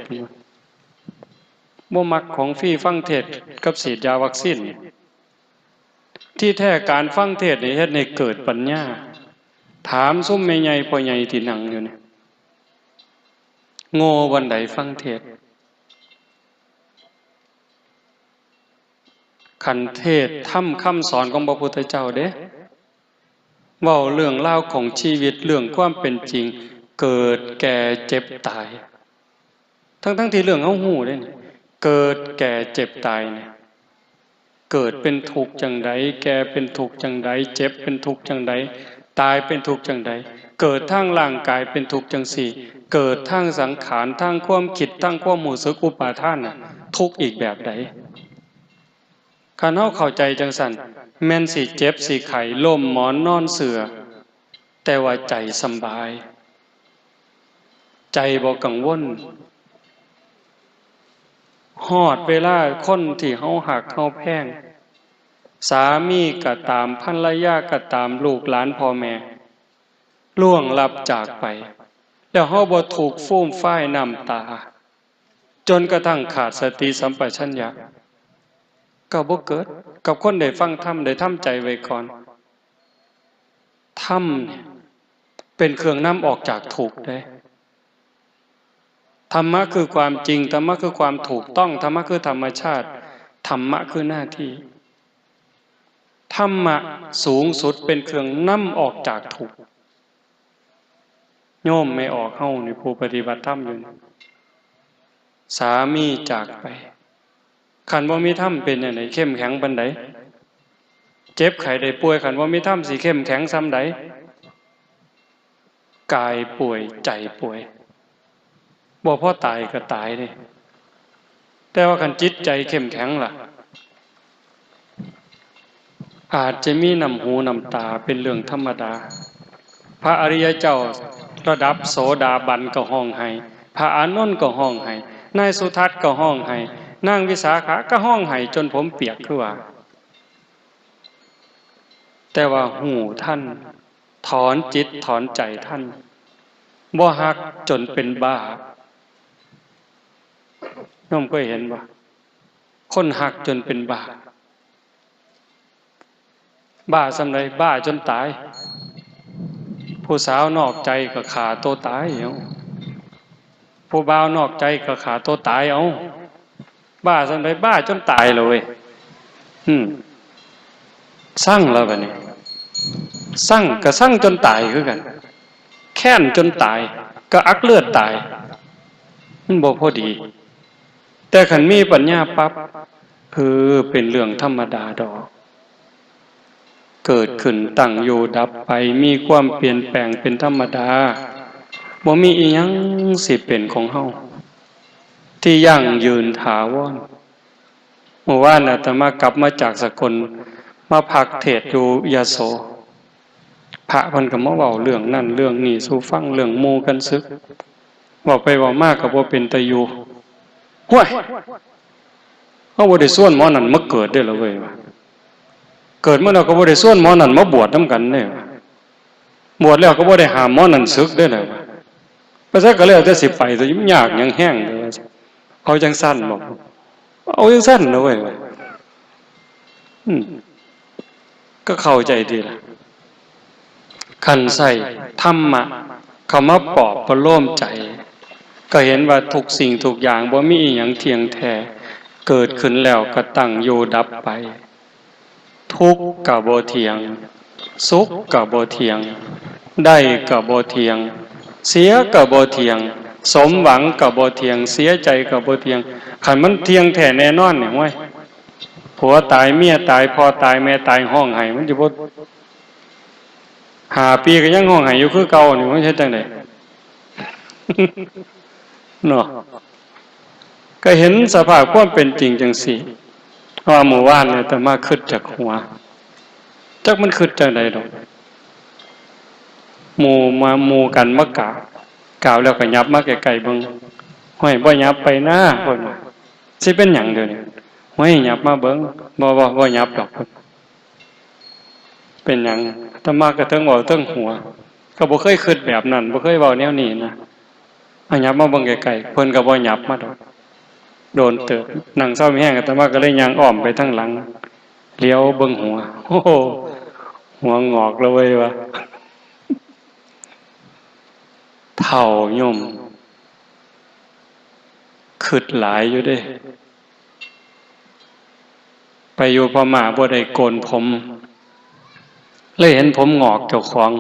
บ่มักของฟรี ฟังเทศน์กับฉีดยาวัคซีนนี่ ที่แท้การฟังเทศน์นี่เฮ็ดให้เกิดปัญญา ถามซุมแม่ใหญ่พ่อใหญ่ที่นั่งอยู่นี่ โง่บ่อนใดฟังเทศน์ คันเทศน์ธรรมคำสอนของพระพุทธเจ้าเด้ เว้าเรื่องราวของชีวิต เรื่องความเป็นจริง เกิดแก่เจ็บตาย ทั้งๆที่เรื่องเฮาฮู้เด้นี่ เกิดแก่เจ็บตายนี่ เกิดเป็นทุกข์จั่งใด แก่เป็นทุกข์จั่งใด เจ็บเป็นทุกข์จั่งใด ตายเป็นทุกข์จั่งใด เกิดทางร่างกายเป็นทุกข์จั่งซี้ เกิดทางสังขาร ทางความคิด ทางความรู้สึกอุปาทานน่ะ ทุกข์อีกแบบใด คันเฮาเข้าใจจั่งซั้น แม่นสิเจ็บสิไข้ ล้มหมอนนอนเสื่อ แต่ว่าใจสำบาย ใจบ่กังวล ฮอดเวลาคนที่เฮาฮักเฮาแพง สามีก็ตาม ภรรยาก็ตาม ลูกหลานพ่อแม่ ล่วงลับจากไป แล้วเฮาบ่ทุกข์ฟูมฟายน้ำตา จนกระทั่งขาดสติสัมปชัญญะ ก็บ่เกิดกับคนได้ฟังธรรม ได้ทำใจไว้ก่อน ธรรมเนี่ยเป็นเครื่องนำออกจากทุกข์เด้ ธรรมะคือความจริง ธรรมะคือความถูกต้อง ธรรมะคือธรรมชาติ ธรรมะคือหน้าที่ ธรรมะสูงสุดเป็นเครื่องนำออกจากทุกข์ โยมแม่ออกเฮานี่ ผู้ปฏิบัติธรรมอยู่นี่ สามีจากไป คันบ่มีธรรมเป็นจั่งใด เข้มแข็งปานใด เจ็บไข้ได้ป่วย คันบ่มีธรรมสิเข้มแข็งส่ำใด กายป่วย ใจป่วย บ่พอตายก็ตายเด้ แต่ว่าคันจิตใจเข้มแข็งล่ะ อาจจะมีน้ำหูน้ำตาเป็นเรื่องธรรมดา พระอริยเจ้าระดับโสดาบันก็ฮ้องไห้ พระอานนท์ก็ฮ้องไห้ นายสุทัศน์ก็ฮ้องไห้ นางวิสาขาก็ฮ้องไห้จนผมเปียกคือว่า แต่ว่าฮู้ทัน ถอนจิตถอนใจทัน บ่ฮักจนเป็นบ้า โยมเคยเห็นบ่ คนฮักจนเป็นบ้า บ้าส่ำใด บ้าจนตาย ผู้สาวนอกใจก็ฆ่าตัวตายเอา ผู้บ่าวนอกใจก็ฆ่าตัวตายเอา บ้าส่ำใด บ้าจนตายเลยเว้ย อืม ซังแล้วบัดนี้ ซังก็ซังจนตายคือกัน แค้นจนตาย ก็อักเลือดตาย มันบ่พอดี แต่คันมีปัญญาปั๊บ เออ เป็นเรื่องธรรมดาดอก เกิดขึ้นตั้งอยู่ดับไป มีความเปลี่ยนแปลงเป็นธรรมดา บ่มีอีหยังสิเป็นของเฮา ที่ยั่งยืนถาวร เมื่อวานอาตมากลับมาจากสกล มาพักเทศน์อยู่ยโส พระเพิ่นก็มาเว้าเรื่องนั้นเรื่องนี้สู่ฟัง เรื่องหมู่กันสึก เว้าไปเว้ามาก็บ่เป็นตาอยู่ ห้วย เฮาบ่ได้ชวนหมอนั่นมาเกิดเด้อล่ะเว้ย เกิดมาแล้วก็บ่ได้ชวนหมอนั่นมาบวชนำกันเด้อ บวชแล้วก็บ่ได้ห้ามหมอนั่นสึกเด้อล่ะ ไปไสก็แล้วแต่สิไป แต่มันยากหยังแฮงเด้อ เอาจั่งซั่นบ่ เอาจั่งซั่นนะเว้ย อืม ก็เข้าใจดีล่ะ คันใช้ธรรมะเข้ามาปลอบประโลมใจ ก็เห็นว่าทุกสิ่งทุกอย่างบ่มีอิหยังเที่ยงแท้ เกิดขึ้นแล้วก็ตั้งอยู่ดับไป ทุกข์ก็บ่เที่ยง สุขก็บ่เที่ยง ได้ก็บ่เที่ยง เสียก็บ่เที่ยง สมหวังก็บ่เที่ยง เสียใจก็บ่เที่ยง คันมันเที่ยงแท้แน่นอนนี่ โอ้ย ผัวตาย เมียตาย พ่อตาย แม่ตาย ฮ้องไห้ มันสิบ่ ห้าปีก็ยังฮ้องไห้อยู่คือเก่านี่ มันเฮ็ดจั่งใด เนาะ ก็เห็นสภาพความเป็นจริงจั่งซี้ ว่ามื้อวานเนี่ยอาตมาคิดจากหัว จักมันคิดจั่งใดดอก หมู่มา หมู่กันมากราบ กราบแล้วก็หยับมาใกล้ๆเบิ่ง ห้วย บ่หยับไปนะ เพิ่นว่า สิเป็นหยังเดี๋ยวนี้ ห้วย หยับมาเบิ่ง บ่ บ่ บ่หยับดอก เพิ่น เป็นหยัง อาตมาก็เทิงเว้าเทิงหัว ก็บ่เคยคิดแบบนั้น บ่เคยเว้าแนวนี้นะ เอาหยับมาเบิ่งใกล้ๆ เพิ่นก็บ่หยับมาดอก โดนเติบ นั่งเซามีแฮง อาตมาก็เลยย่างอ้อมไปทางหลัง เหลียวเบิ่งหัว โอ้โห หัวงอกแล้วเว้ย ว่า เฒ่าโยม คิดหลายอยู่เด้ ไปอยู่พม่าบ่ได้โกนผม เลยเห็นผมงอกเจ้าของ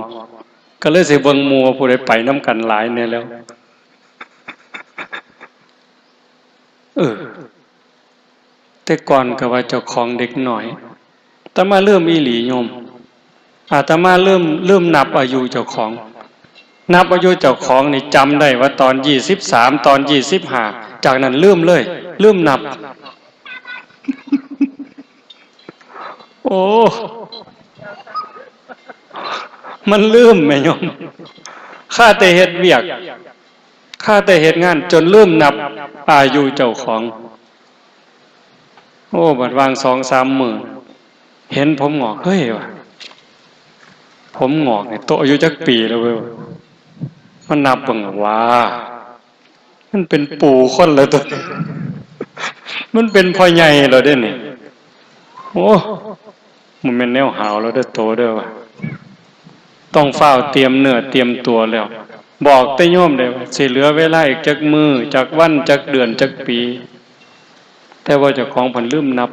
ก็เลยสิเบิ่งหมู่ว่าผู้ใดไปนำกันหลายแน่แล้ว เออ แต่ก่อนก็ว่าเจ้าของเด็กน้อย แต่มาลืมอีหลีโยม อาตมาลืม ลืมนับอายุเจ้าของ นับอายุเจ้าของนี่จำได้ว่าตอนยี่สิบสาม ตอนยี่สิบห้า จากนั้นลืมเลย ลืมนับ โอ้ มันลืมแม่โยม ข้าแต่เฮ็ดเวียก ข้าแต่เฮ็ดงานจนลืมนับอายุเจ้าของ โอ้ บัดวางสองสามมื้อ เห็นผมงอก เฮ้ย ว่ะ ผมงอกนี่โตอายุจักปีแล้วเว้ย มันนับเบิ่งว่า มันเป็นปู่คนแล้วตัวนี้ มันเป็นพ่อใหญ่แล้วเด้นี่ โอ้ มันแม่นแนวหาวแล้วเด้อโตเด้อว่ะ ต้องฟ้าวเตรียมเนื้อเตรียมตัวแล้ว บอกแต่โยมได้ว่าสิเหลือเวลาอีกจักมื้อ จักวัน จักเดือน จักปี แต่ว่าเจ้าของเพิ่นลืมนับ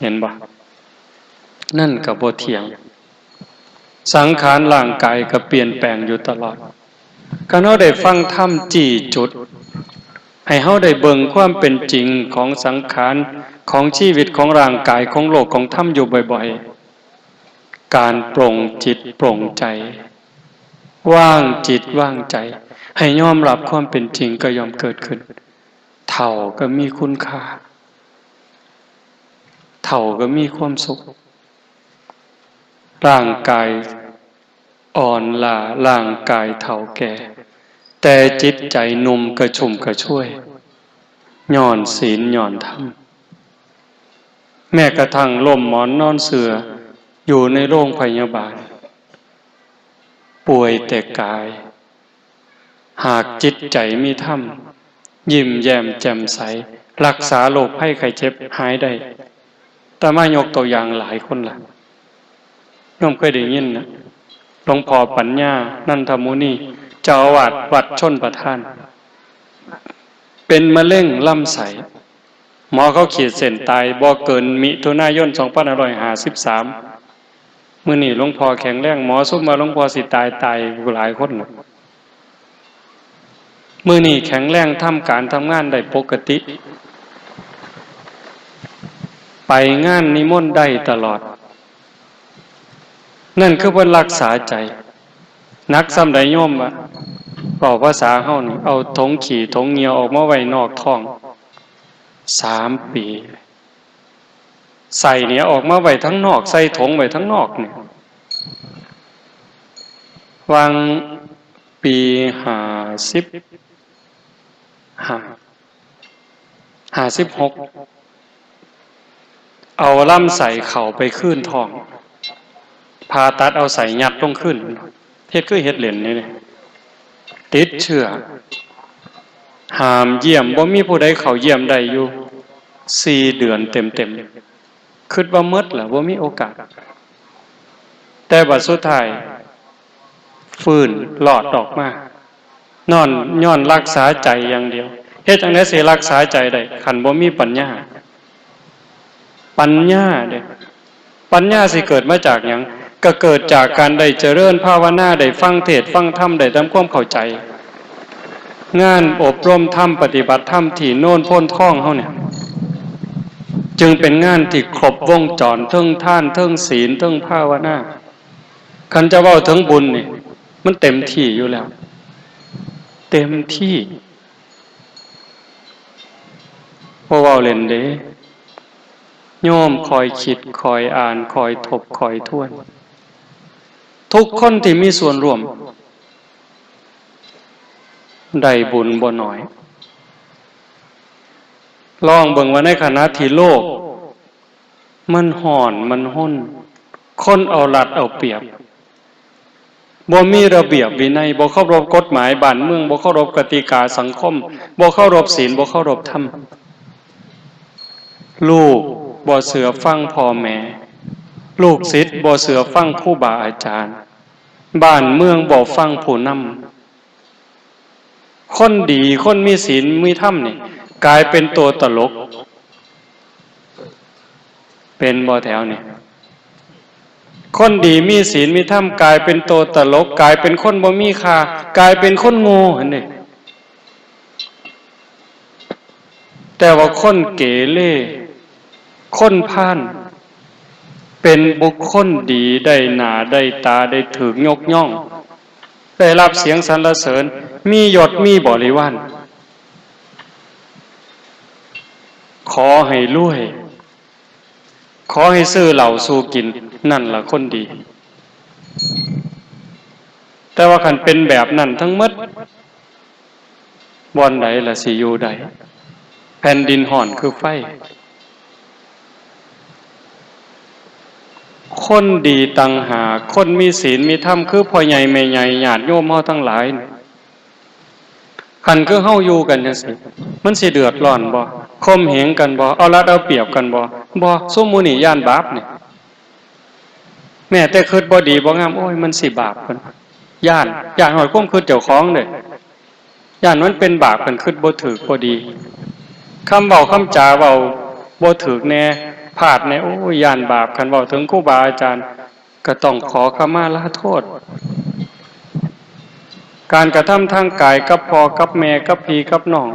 เห็นบ่ นั่นก็บ่เที่ยง สังขารร่างกายก็เปลี่ยนแปลงอยู่ตลอด คันเฮาได้ฟังธรรมจี้จุด ให้เฮาได้เบิ่งความเป็นจริงของสังขาร ของชีวิต ของร่างกาย ของโลก ของธรรมอยู่บ่อยๆ การปลงจิตปลงใจ วางจิตวางใจ ให้ยอมรับความเป็นจริงก็ย่อมเกิดขึ้น เฒ่าก็มีคุณค่า เฒ่าก็มีความสุข ร่างกายอ่อนล้า ร่างกายเฒ่าแก่ แต่จิตใจหนุ่มกระชุ่มกระชวย ย้อนศีลย้อนธรรม แม้กระทั่งล้มหมอนนอนเสื่อ อยู่ในโรงพยาบาล ป่วยแต่กาย หากจิตใจมีธรรม ยิ้มแย้มแจ่มใส รักษาโรคภัยไข้เจ็บหายได้ อาตมายกตัวอย่างหลายคนละ โยมเคยได้ยินนะ หลวงพ่อปัญญา นันทมุนี เจ้าอาวาสวัดชลประทาน เป็นมะเร็งลำไส้ หมอเขาขีดเส้นตายบ่เกินมิถุนายน สองพันห้าร้อยห้าสิบสาม มื้อนี้หลวงพ่อแข็งแรง หมอซุมว่าหลวงพ่อสิตาย ตายหลายคนแล้ว มื้อนี้แข็งแรง ทำการทำงานได้ปกติ ไปงานนิมนต์ได้ตลอด นั่นคือเพิ่นรักษาใจ หนักส่ำใดโยมวะ เว้าภาษาเฮานี่ เอาถงขี้ถงเหยี่ยวออกมาไว้นอกท้อง สามปี ไส้เนี่ยออกมาไว้ทางนอก ใส่ถงไว้ทางนอกนี่ วางปีห้าสิบห้า ห้าสิบหก เอาลำไส้เข้าไปคืนท้อง ผ่าตัดเอาไส้ยัดลงคืน เฮ็ดคือเฮ็ดเล่นนี่เด้ ติดเชื้อ ห้ามเยี่ยม บ่มีผู้ใดเข้าเยี่ยมได้อยู่ สี่เดือนเต็มๆ คิดว่าหมดแล้ว บ่มีโอกาส แต่บัดสุดท้าย ฟื้นรอดออกมา นอน ย้อนรักษาใจอย่างเดียว เฮ็ดจั่งใด๋สิรักษาใจได้ คันบ่มีปัญญา ปัญญาเด้ ปัญญาสิเกิดมาจากหยัง ก็เกิดจากการได้เจริญภาวนา ได้ฟังเทศน์ฟังธรรม ได้ทำความเข้าใจ งานอบรมธรรม ปฏิบัติธรรมที่โนนโพนทองเฮาเนี่ย จึงเป็นงานที่ครบวงจร เทิงทาน เทิงศีล เทิงภาวนา คันจะเว้าถึงบุญนี่ มันเต็มที่อยู่แล้ว เต็มที่ บ่เว้าเล่นเด้ โยมคอยคิด คอยอ่าน คอยทบ คอยทวน ทุกคนที่มีส่วนร่วม ได้บุญบ่น้อย ลองเบิ่งว่าในขณะที่โลก มันฮ้อน มันฮน คนเอารัดเอาเปรียบ บ่มีระเบียบวินัย บ่เคารพกฎหมายบ้านเมือง บ่เคารพกติกาสังคม บ่เคารพศีล บ่เคารพธรรม ลูกบ่เชื่อฟังพ่อแม่ ลูกศิษย์บ่เชื่อฟังครูบาอาจารย์ บ้านเมืองบ่ฟังผู้นำ คนดี คนมีศีล มีธรรมนี่ กลายเป็นตัวตลก เป็นบ่แถวนี่ คนดีมีศีลมีธรรม กลายเป็นตัวตลก กลายเป็นคนบ่มีค่า กลายเป็นคนโง่หั่นเด้ แต่ว่าคนเกเร คนพาล เป็นบุคคลดี ได้หน้าได้ตา ได้ถูกยกย่อง ได้รับเสียงสรรเสริญ มียศมีบริวาร ขอให้รวย ขอให้ซื้อเหล้าสู่กิน นั่นล่ะคนดี แต่ว่าคันเป็นแบบนั้นทั้งหมด บ่อนใดล่ะสิอยู่ได้ แผ่นดินฮ้อนคือไฟ คนดีต่างหาก คนมีศีลมีธรรม คือพ่อใหญ่แม่ใหญ่ ญาติโยมเฮาทั้งหลาย คันคือเฮาอยู่กันจั่งซี้ มันสิเดือดร้อนบ่ ข่มเหงกันบ่ เอารัดเอาเปรียบกันบ่ บ่ ซุมหมู่นี้ย้านบาปนี่ แม้แต่คิดบ่ดีบ่งาม โอ้ย มันสิบาป เพิ่นย้าน ย้านฮอดความคิดเจ้าของเด้ ย้านมันเป็นบาป คันคิดบ่ถูกบ่ดี คำเว้าคำจาเว้าบ่ถูกแน่ พลาดแน่ โอ้ย ย้านบาป คันเว้าถึงครูบาอาจารย์ ก็ต้องขอขมาลาโทษ การกระทำทางกายกับพ่อกับแม่กับพี่กับน้อง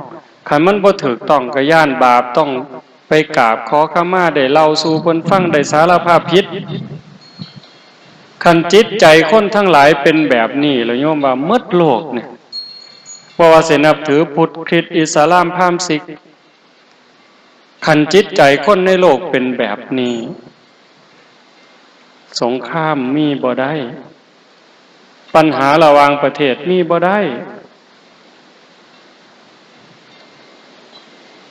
คันมันบ่ถูกต้องก็ย้านบาป ต้องไปกราบขอขมา ได้เล่าสู่เพิ่นฟัง ได้สารภาพผิด คันจิตใจคนทั้งหลายเป็นแบบนี้ แล้วโยมว่าหมดโลกเนี่ย บ่ว่าสินับถือพุทธ คริสต์ อิสลาม พราหมณ์ ซิก คันจิตใจคนในโลกเป็นแบบนี้ สงครามมีบ่ได้ ปัญหาระหว่างประเทศมีบ่ได้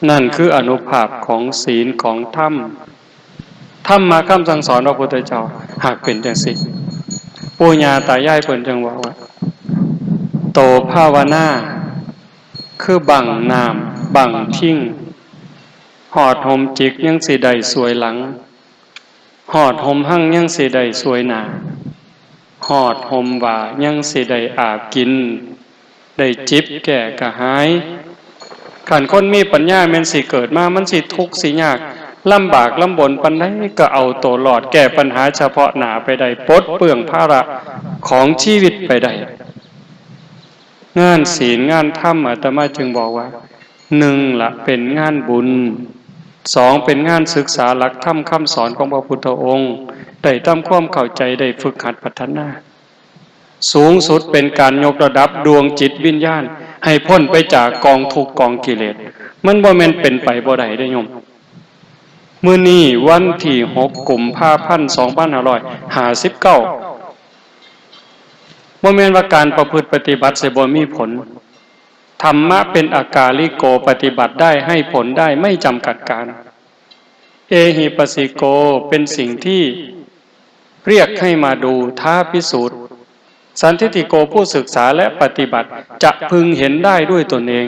นั่นคืออานุภาพของศีลของธรรม ธรรมะคำสั่งสอนพระพุทธเจ้า หากเป็นจั่งซี้ ปู่ย่าตายายเพิ่นจั่งว่า โตภาวนา คือบั้งน้ำบั้งทิง ฮอดห่มจิกยังสิได้ส่วยหลัง ฮอดห่มฮังยังสิได้ส่วยหน้า ฮอดห่มว่ายังสิได้อาบกิน ได้จิบแก้กระหาย คันคนมีปัญญาแม่นสิเกิดมา มันสิทุกข์สิยาก ลำบากลำบนปานใดก็เอาตัวรอด แก้ปัญหาเฉพาะหน้าไปได้ ปลดเปลื้องภาระของชีวิตไปได้ งานศีลงานธรรม อาตมาจึงบอกว่า หนึ่งละเป็นงานบุญ สองเป็นงานศึกษาหลักธรรมคำสอนของพระพุทธองค์ ได้ทำความเข้าใจ ได้ฝึกหัดพัฒนา สูงสุดเป็นการยกระดับดวงจิตวิญญาณ ให้พ้นไปจากกองทุกข์กองกิเลส มันบ่แม่นเป็นไปบ่ได้เด้โยม มื้อนี้วันที่หกกุมภาพันธ์สองพันห้าร้อยห้าสิบเก้า บ่แม่นว่าการประพฤติปฏิบัติสิบ่มีผล ธรรมะเป็นอากาลิโก ปฏิบัติได้ ให้ผลได้ ไม่จำกัดกาล เอหิปัสสิโก เป็นสิ่งที่เรียกให้มาดู ท้าพิสูจน์ สันทิฏฐิโก ผู้ศึกษาและปฏิบัติ จะพึงเห็นได้ด้วยตนเอง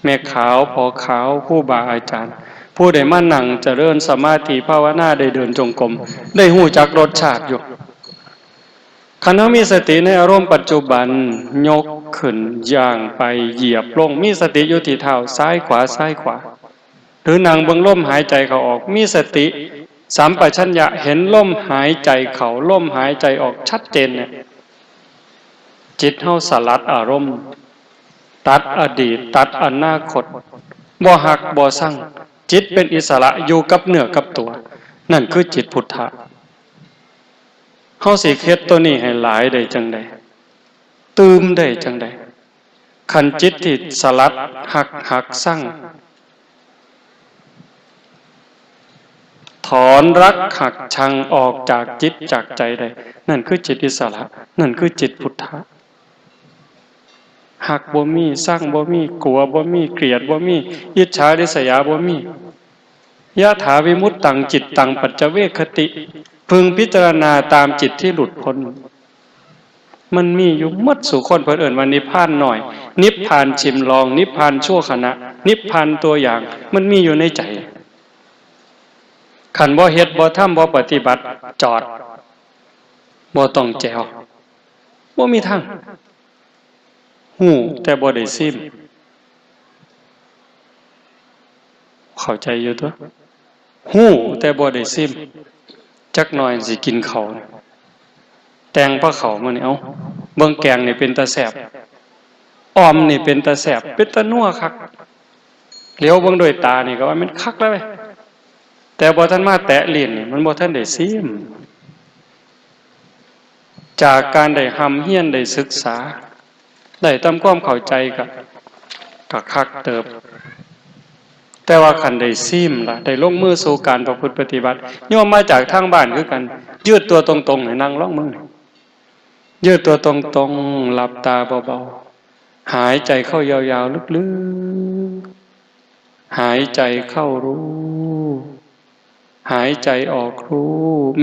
แม่ขาว พ่อขาว ครูบาอาจารย์ ผู้ได้มานั่งเจริญสมาธิภาวนา ได้เดินจงกรม ได้ฮู้จักรสชาติอยู่ คันเฮามีสติในอารมณ์ปัจจุบัน ยก ขึ้น ย่างไป เหยียบลง มีสติอยู่ที่เท้า ซ้ายขวา ซ้ายขวา หรือนั่งเบิ่งลมหายใจเข้าออก มีสติสัมปชัญญะเห็นลมหายใจเข้า ลมหายใจออกชัดเจนเนี่ย จิตเฮาสลัดอารมณ์ ตัดอดีต ตัดอนาคต บ่ฮักบ่ซัง จิตเป็นอิสระอยู่กับเนื้อกับตัว นั่นคือจิตพุทธะ เฮาสิเฮ็ดตัวนี้ให้หลายได้จั่งใด ตื่มได้จั่งใด คันจิตที่สลัดฮัก ฮักซัง ถอนรักฮักชังออกจากจิตจากใจได้ นั่นคือจิตอิสระ นั่นคือจิตพุทธะ ฮักบ่มี ซังบ่มี กลัวบ่มี เกลียดบ่มี อิจฉาริษยาบ่มี ยะถาวิมุตตังจิตตังปัจจเวกขติ พึงพิจารณาตามจิตที่หลุดพ้น มันมีอยู่หมดสู่คน เพิ่นเอิ้นว่านิพพานน้อย นิพพานชิมลอง นิพพานชั่วขณะ นิพพานตัวอย่าง มันมีอยู่ในใจ คันบ่เฮ็ด บ่ทำ บ่ปฏิบัติ จอด บ่ต้องแจ๋ว บ่มีทาง ฮู้แต่บ่ได้ซิม เข้าใจอยู่ตั๊ว ฮู้แต่บ่ได้ซิม จักหน่อยสิกินข้าว แต่งพาข้าวมานี่ เอ้า เบิ่งแกงนี่เป็นตาแซ่บ อ่อมนี่เป็นตาแซ่บ เป็นตานัวคัก เหลียวเบิ่งด้วยตานี่ก็ว่ามันคักแล้วเว้ย แต่บ่ทันมาแตะลิ้นนี่ มันบ่ทันได้ซิม จากการได้ร่ำเรียน ได้ศึกษา ได้ทำความเข้าใจก็ ก็คักเติบ แต่ว่าคันได้ซิมล่ะ ได้ลงมือสู่การประพฤติปฏิบัติ โยมมาจากทางบ้านคือกัน ยืดตัวตรงๆ ให้นั่งลองมึง ยืดตัวตรงๆ หลับตาเบาๆ หายใจเข้ายาวๆ ลึกๆ หายใจเข้ารู้ หายใจออกรู้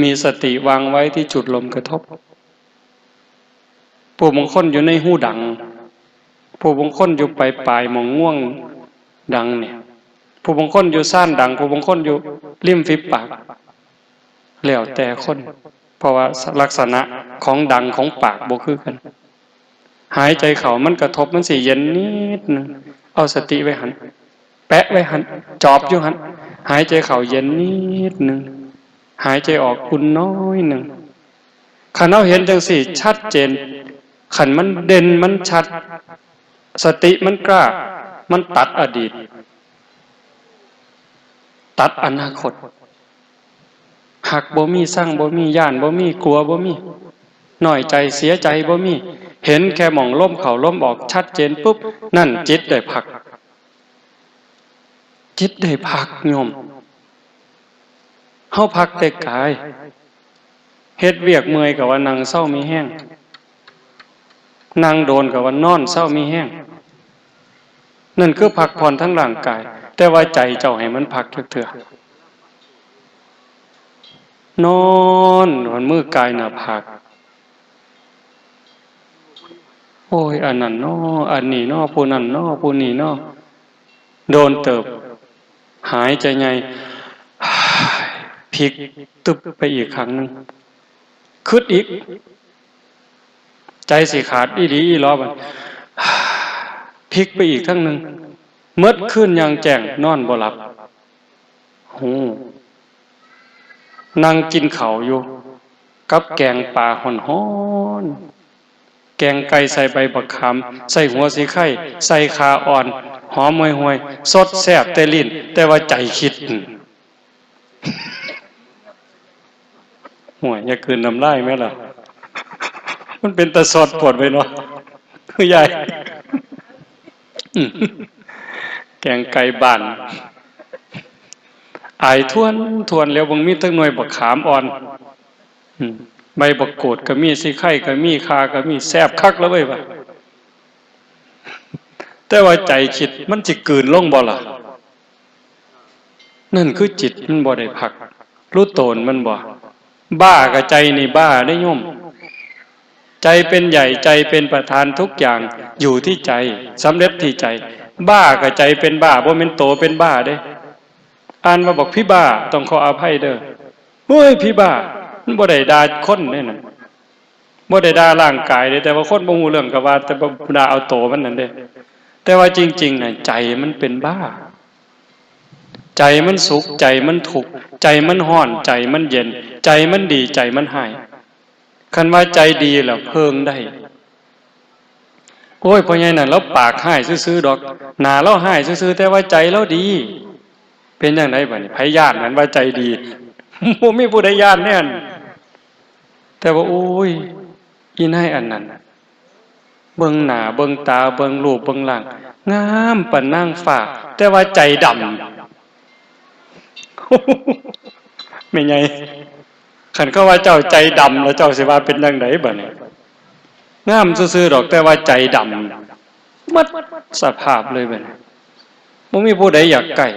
มีสติวางไว้ที่จุดลมกระทบ ผู้บางคนอยู่ในฮูดัง ผู้บางคนอยู่ปลายๆ หม่องงวงดังเนี่ย ผู้บางคนอยู่ซ่านดัง ผู้บางคนอยู่ริมฝีปาก แล้วแต่คน เพราะว่าลักษณะของดังของปากบ่คือกัน หายใจเข้ามันกระทบ มันสิเย็นนิดนึง เอาสติไว้หั่น แปะไว้หั่น จอบอยู่หั่น หายใจเข้าเย็นนิดนึง หายใจออกอุ่นน้อยนึง คันเฮาเห็นจั่งซี้ชัดเจน คันมันเด่นมันชัด สติมันกล้า มันตัดอดีต ตัดอนาคต ฮักบ่มี ซังบ่มี ย้านบ่มี กลัวบ่มี น้อยใจ เสียใจบ่มี เห็นแค่หม่องลมเข้าลมออกชัดเจนปุ๊บ นั่นจิตได้พัก จิตได้พักโยม เฮาพักแต่กาย เฮ็ดเวียกเมื่อยก็ว่านั่งเซามีแฮง นั่งโดนก็ว่านอนเซามีแฮง นั่นคือพักผ่อนทางร่างกาย แต่ว่าใจเจ้าให้มันพักจักเทื่อ นอน หันมือกายหน้าผาก โอ้ย อันนั้นน้อ อันนี้น้อ ผู้นั้นน้อ ผู้นี้น้อ โดนเติบ หายใจใหญ่ พลิกตึบไปอีกครั้งหนึ่ง คิดอีก ใจสิขาดอีหลีอีหลอบัด พลิกไปอีกครั้งหนึ่ง เมิดคืนอย่างแจ้ง นอนบ่หลับ ฮู้ นั่งกินข้าวอยู่ กับแกงปลาฮ้อนๆ แกงไก่ใส่ใบบักขาม ใส่หัวสีไข่ ใส่ข่าอ่อน หอมห่วยๆ สดแซ่บแต่ลิ้น แต่ว่าใจคิด ห่วย อย่ากลืนน้ำลายแม่ล่ะ มันเป็นตาสอดปวดไปเนาะ ใหญ่ แกงไก่บ้าน อายทวนทวนแล้ว บ่มีตั้งหน่วยบักขามอ่อน อืม ใบบักกูดก็มี สีไข่ก็มี ข่าก็มี แซ่บคักแล้วเว้ยว่ะ แต่ว่าใจคิดมันสิกลืนลงบ่ล่ะ นั่นคือจิตมันบ่ได้พัก รู้โตนมันบ่ บ้ากับใจนี่บ้าได้โยม ใจเป็นใหญ่ ใจเป็นประธาน ทุกอย่างอยู่ที่ใจ สำเร็จที่ใจ บ้ากับใจเป็นบ้า บ่แม่นโตเป็นบ้าเด้ อ่านมาบอกพี่บ้า ต้องขออภัยเด้อ โอ้ย พี่บ้า มันบ่ได้ด่าคนเด้นั่น บ่ได้ด่าร่างกายเด้ แต่ว่าคนบ่ฮู้เรื่องก็ว่า แต่บ่ด่าเอาโตมันนั่นเด้ แต่ว่าจริงๆน่ะ ใจมันเป็นบ้า ใจมันสุข ใจมันทุกข์ ใจมันร้อน ใจมันเย็น ใจมันดี ใจมันร้าย คันว่าใจดีแล้วเพิ่งได้ โอ้ย พ่อใหญ่นั่นลาวปากร้ายซื่อๆดอก หน้าลาวร้ายซื่อๆ แต่ว่าใจลาวดี เป็นจั่งใดบัดนี้ ไผย้านหั้นว่าใจดี บ่มีผู้ใดย้านแน่น แต่ว่า โอ้ย อีนายอันนั้น เบิ่งหน้า เบิ่งตา เบิ่งรูป เบิ่งร่าง งามปานนางฟ้า แต่ว่าใจดำ แม่ใหญ่ คันเขาว่าเจ้าใจดำ แล้วเจ้าสิว่าเป็นจั่งใดบัดนี้ งามซื่อๆดอก แต่ว่าใจดำ หมดสภาพเลยบัดนี้ บ่มีผู้ใดอยากใกล้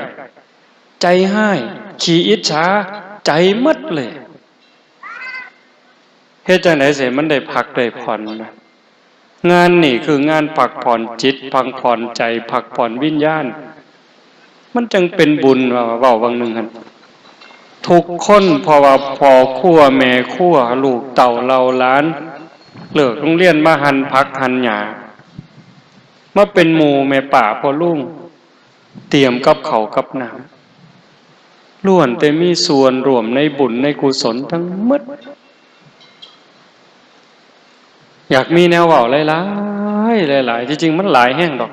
ใจร้าย ขี้อิจฉา ใจหมดเลย เฮ็ดจั่งใดสิมันได้พักได้ผ่อนนะ งานนี่คืองานพักผ่อนจิต พักผ่อนใจ พักผ่อนวิญญาณ มันจั่งเป็นบุญว่า เว้าบางหนึ่งหั่น ทุกคน เพราะว่าพ่อครัวแม่ครัว ลูกเต้าเหล่าหลาน เลิกโรงเรียนมาหั่นผักหั่นหญ้า มาเป็นหมู่แม่ป้าพ่อลุง เตรียมกับข้าวกับน้ำ ล้วนแต่มีส่วนร่วมในบุญในกุศลทั้งหมด อยากมีแนวเว้าหลายๆ หลายๆ ที่จริงมันหลายแฮงดอก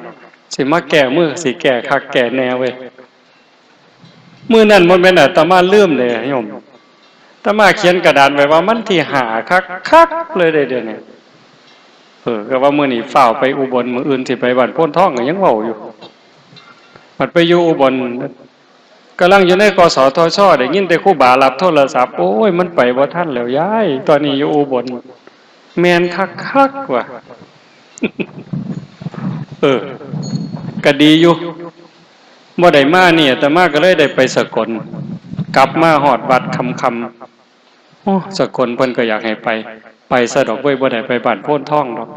สิมาแก้มือ สิแก้คักแก้แน่เว้ย มื้อนั้นบ่แม่นอาตมาลืมเด้โยม อาตมาเขียนกระดานไว้ว่ามันที่ห้าคักๆ เลยเด้เดี๋ยวนี้ เออ ก็ว่ามื้อนี้ฟ้าวไปอุบล มื้ออื่นสิไปบ้านโพนทองก็ยังเว้าอยู่ บัดไปอยู่อุบล กำลังอยู่ใน กสทช ได้ยินแต่ครูบารับโทรศัพท์ โอ้ย มันไปบ่ทันแล้วยาย ตอนนี้อยู่อุบล แม่นคักๆ ว่ะ เออ ก็ดีอยู่ บ่ได้มานี่ อาตมาก็เลยได้ไปสกล กลับมาฮอดวัดค่ำๆ โอ้ สกลเพิ่นก็อยากให้ไป ไปซะดอกเว้ย บ่ได้ไปบ้านโพนทองดอก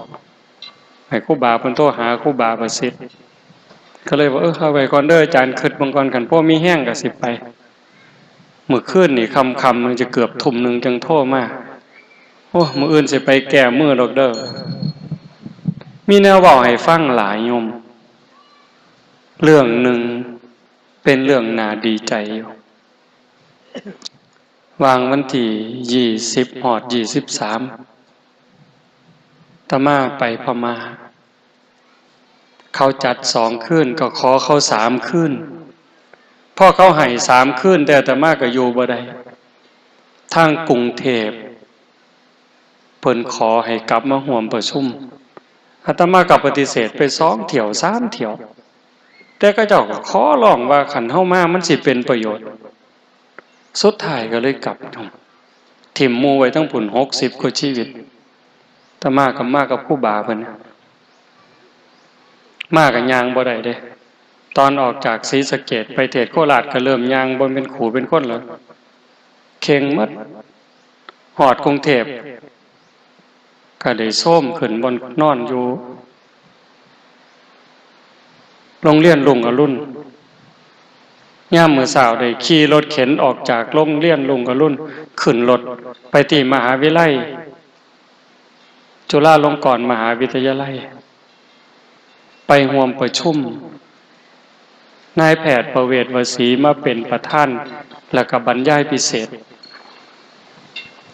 ให้ครูบาเพิ่นโทรหาครูบาประสิทธิ์ ก็เลยว่า เออ เอาไว้ก่อนเด้ออาจารย์ คิดเบิ่งก่อน คันพอมีแฮงก็สิไป มื้อคืนนี่ค่ำๆ มันจะเกือบทุ่มหนึ่งจั่งโทรมา โอ้ มื้ออื่นสิไปแก้มือดอกเด้อ มีแนวเว้าให้ฟังหลายโยม เรื่องหนึ่งเป็นเรื่องน่าดีใจอยู่ วางวันที่ยี่สิบฮอดยี่สิบสาม อาตมาไปพม่า เขาจัดสองคืน ก็ขอเขาสามคืน พอเขาให้สามคืน แต่อาตมาก็อยู่บ่ได้ ทางกรุงเทพฯ เพิ่นขอให้กลับมาร่วมประชุม อาตมาก็ปฏิเสธไปสองเที่ยว สามเที่ยว แต่เขาเจ้าก็ขอร้องว่าคันเฮามามันสิเป็นประโยชน์ สุดท้ายก็เลยกลับ ถิ่มหมู่ไว้ทั้งพุ้นหกสิบกว่าชีวิต อาตมาก็มากับครูบาเพิ่น มาก็ย่างบ่ได้เด้ ตอนออกจากศรีสะเกษไปเทศน์โคราชก็เริ่มย่างบ่เป็นคู่เป็นคนแล้ว เข่งหมด ฮอดกรุงเทพฯ ก็ได้โซมขึ้นบ่อนนอนอยู่ โรงเรียนรุ่งอรุณ ยามมื้อเช้าได้ขี่รถเข็นออกจากโรงเรียนรุ่งอรุณ ขึ้นรถไปที่มหาวิทยาลัย จุฬาลงกรณ์มหาวิทยาลัย ไปร่วมประชุม นายแพทย์ประเวศวสีมาเป็นประธาน แล้วก็บรรยายพิเศษ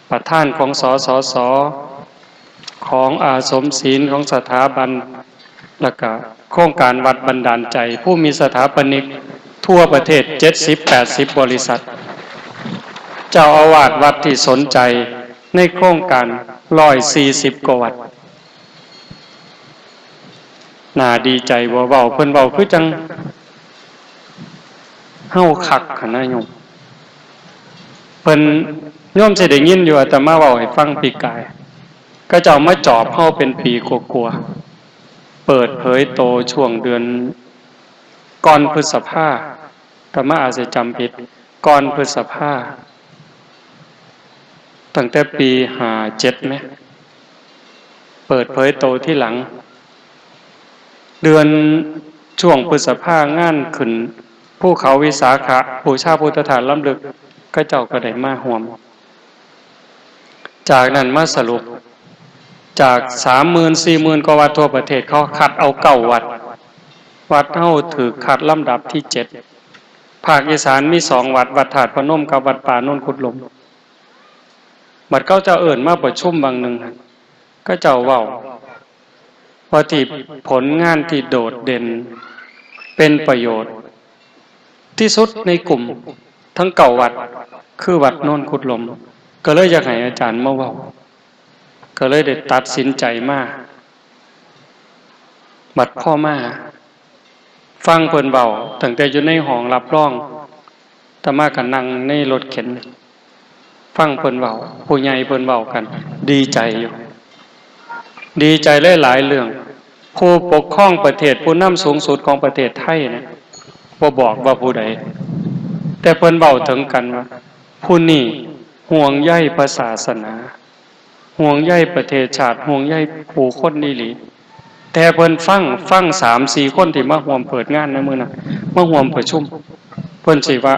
ประธานของ สสส ของอาสมศีล ของสถาบัน แล้วก็โครงการวัดบันดาลใจ ผู้มีสถาปนิกทั่วประเทศ เจ็ดสิบแปดสิบ บริษัท เจ้าอาวาสวัดที่สนใจในโครงการ ร้อยสี่สิบกว่าวัด น่าดีใจบ่ เว้า เพิ่นเว้าคือจั่งเฮาคักหั้นนะโยม เพิ่น โยมสิได้ยินอยู่ อาตมาเว้าให้ฟังปีกาย เขาเจ้ามาจอบเฮาเป็นปีกว่าๆ เปิดเผยโตช่วงเดือนก่อนพฤษภา อาตมาอาจจะจำผิด ก่อนพฤษภา ตั้งแต่ปีห้าเจ็ดไหม เปิดเผยโตที่หลัง เดือนช่วงพฤษภางานขึ้นภูเขาวิสาขะ บูชาพุทธธาตุล้ำลึก เขาเจ้าก็ได้มาร่วม จากนั้นมาสรุป จากสามหมื่นสี่หมื่นกว่าวัดทั่วประเทศ เขาคัดเอาเก้าวัด วัดเฮาถือคัดลำดับที่เจ็ด ภาคอีสานมีสองวัด วัดธาตุพนมกับวัดป่าโนนขุดหลม บัดเขาเจ้าเอิ้นมาประชุมบางหนึ่งหั่น เขาเจ้าเว้า ว่าที่ผลงานที่โดดเด่นเป็นประโยชน์ที่สุดในกลุ่มทั้งเก้าวัด คือวัดโนนขุดหลม ก็เลยอยากให้อาจารย์มาเว้า ก็เลยได้ตัดสินใจมา บัดพ่อมา ฟังเพิ่นเว้าตั้งแต่อยู่ในห้องรับรอง อาตมาก็นั่งในรถเข็น ฟังเพิ่นเว้า ผู้ใหญ่เพิ่นเว้ากัน ดีใจอยู่ ดีใจหลายๆเรื่อง ผู้ปกครองประเทศ ผู้นำสูงสุดของประเทศไทยเนี่ย บ่บอกว่าผู้ใด แต่เพิ่นเว้าถึงกันว่า ผู้นี้ห่วงใยพระศาสนา ห่วงใยประเทศชาติ ห่วงใยผู้คนอีหลี แต่เพิ่นฟัง ฟังสามสี่คนที่มาร่วมเปิดงานในมื้อนั้น มาร่วมประชุม เพิ่นสิว่า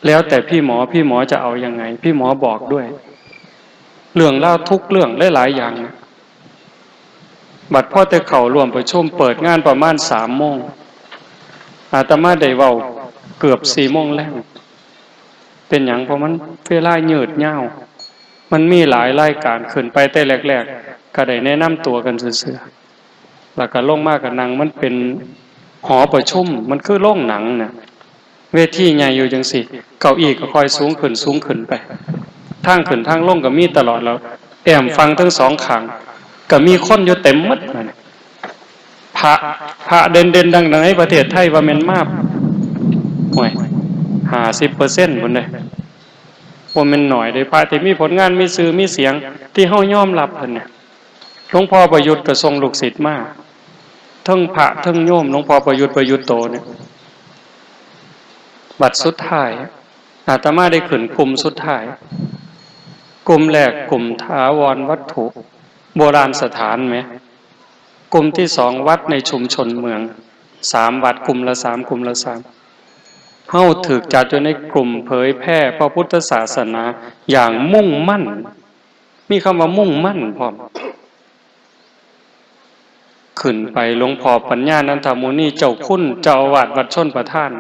แล้วแต่พี่หมอ พี่หมอจะเอายังไง พี่หมอบอกด้วย เรื่องราวทุกเรื่องหลายๆอย่างนะ บัดพอแต่เข้าร่วมประชุมเปิดงานประมาณสามโมง อาตมาได้เว้าเกือบสี่โมงแลง เป็นหยัง เพราะมันเวลายืดยาว มันมีหลายรายการ ขึ้นไปแต่แรกๆ ก็ได้แนะนำตัวกันซื่อๆ แล้วก็ลงมาก็นั่ง มันเป็นหอประชุม มันคือโรงหนังน่ะ เวทีใหญ่อยู่จังซี้ เก้าอี้ก็ค่อยสูงขึ้น สูงขึ้นไป ทางขึ้นทางลงก็มีตลอด แล้วแอ้มฝั่งทั้งสองข้าง ก็มีคนอยู่เต็มหมดนั่นน่ะ พระ พระเด่นๆ ดังๆ ในประเทศไทยว่าแม่นมา โอ้ย ห้าสิบเปอร์เซ็นต์ พุ้นเด้ บ่แม่นน้อยเด้ พระที่มีผลงาน มีชื่อ มีเสียง ที่เฮายอมรับเพิ่นเนี่ย หลวงพ่อประยุทธ์ก็ส่งลูกศิษย์มา ทั้งพระทั้งโยม หลวงพ่อประยุทธ์ ประยุทธ์โตเนี่ย บัดสุดท้าย อาตมาได้ขึ้นกลุ่มสุดท้าย กลุ่มแรกกลุ่มถาวรวัตถุ โบราณสถานแหม กลุ่มที่สองวัดในชุมชนเมือง สามวัด กลุ่มละสาม กลุ่มละสาม เฮาถูกจัดอยู่ในกลุ่มเผยแพร่พระพุทธศาสนาอย่างมุ่งมั่น มีคำว่ามุ่งมั่นพร้อม ขึ้นไปหลวงพ่อปัญญานันทมุนีเจ้าคุณเจ้าอาวาสวัดชลประทาน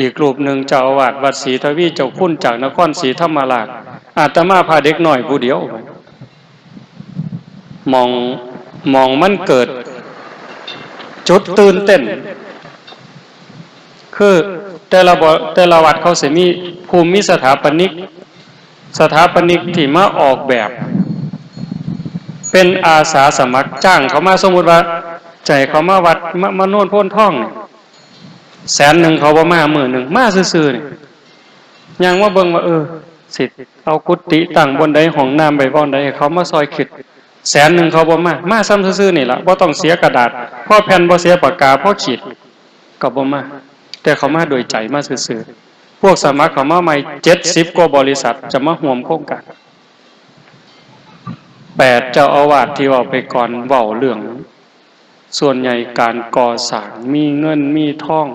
อีกรูปหนึ่งเจ้าอาวาสวัดศรีทวีเจ้าคุณจากนครศรีธรรมราช อาตมาพาเด็กน้อยผู้เดียว หม่อง หม่องมันเกิดจุดตื่นเต้น คือแต่ละบ่ แต่ละวัดเขาสิมีผู้มีสถาปนิก สถาปนิกที่มาออกแบบ เป็นอาสาสมัครจ้างเขามา สมมุติว่าจะให้เขามาวัด มา มาโนนโพนทองนี่ แสนหนึ่งเขาบ่มา มื้อหนึ่งมาซื่อๆนี่ ย่างมาเบิ่งว่า เออ สิเอากุฏิตั้งบ่อนใด ห้องน้ำไว้บ่อนใด ให้เขามาซอยคิด แสนหนึ่งเขาบ่มา มาซ่ำซื่อๆนี่ล่ะ บ่ต้องเสียกระดาษ พอแผ่นบ่เสียปากกา พอขีดก็บ่มา แต่เขามาโดยใจ มาซื่อๆ พวกสมัครเขามาใหม่ เจ็ดสิบกว่าบริษัทจะมาร่วมโครงการ แปดเจ้าอาวาสที่เว้าไปก่อน เว้าเรื่อง ส่วนใหญ่การก่อสร้างมีเงินมีทอง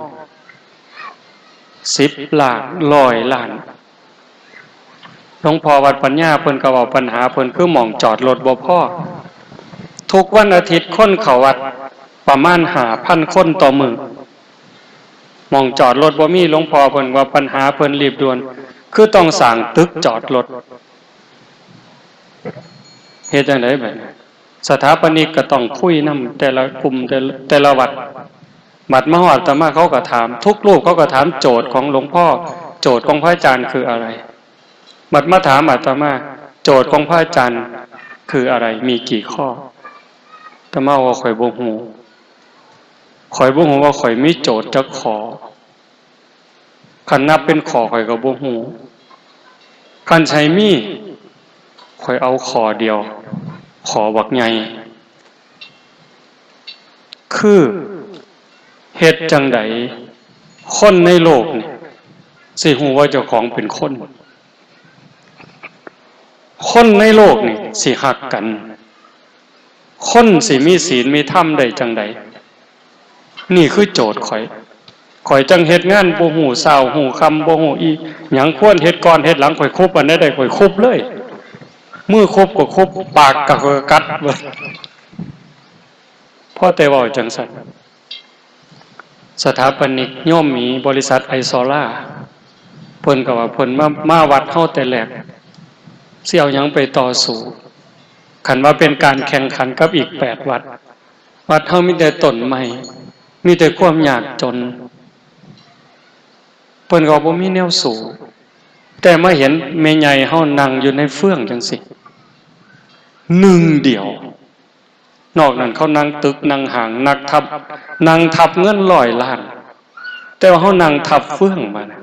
สิบล้าน ร้อยล้าน หลวงพ่อวัดปัญญาเพิ่นก็เว้าปัญหาเพิ่น คือหม่องจอดรถบ่พอ ทุกวันอาทิตย์คนเข้าวัดประมาณห้าพันคนต่อมื้อ หม่องจอดรถบ่มี หลวงพ่อเพิ่นว่าปัญหาเพิ่นรีบด่วน คือต้องสร้างตึกจอดรถ เฮ็ดจั่งใดบัดนี้ สถาปนิกก็ต้องคุยนำแต่ละกลุ่ม แต่ละ แต่ละวัด บัดมาฮอดอาตมาเขาก็ถาม ทุกรูปเขาก็ถามโจทย์ของหลวงพ่อ โจทย์ของพระอาจารย์คืออะไร บัดมาถามอาตมา โจทย์ของพระอาจารย์คืออะไร มีกี่ข้อ อาตมาว่าข้อยบ่ฮู้ ข้อยบ่ฮู้ว่าข้อยมีโจทย์จักข้อ คันนับเป็นข้อข้อยก็บ่ฮู้ คันสิให้มี ข้อยเอาข้อเดียว ข้อบักใหญ่ คือ เฮ็ดจั่งใดคนในโลกนี่สิฮู้ว่าเจ้าของเป็นคน คนในโลกนี่สิฮักกัน คนสิมีศีลมีธรรมได้จั่งใด นี่คือโจทย์ข้อย ข้อยจั่งเฮ็ดงานบ่ฮู้เช้าฮู้ค่ำ บ่ฮู้อีหยัง ควรเฮ็ดก่อนเฮ็ดหลัง ข้อยคุบอันใดได้ ข้อยคุบเลย มือคุบก็คุบ ปากก็กัดเบิด พอแต่เว้าจั่งซั้น สถาปนิกโยมหมีบริษัทไอซอล่า เพิ่นก็ว่าเพิ่นมา มาวัดเฮาแต่แรก สิเอาหยังไปต่อสู้ คันว่าเป็นการแข่งขันกับอีกแปดวัด วัดเฮามีแต่ต้นไม้ มีแต่ความยากจน เพิ่นก็บ่มีแนวสู้ แต่มาเห็นแม่ใหญ่เฮานั่งอยู่ในเฟืองจั่งซี้ หนึ่งเดียว นอกนั้นเขานั่งตึกนั่งห้าง นักทับ นั่งทับเงินร้อยล้าน แต่ว่าเฮานั่งทับเฟืองมานะ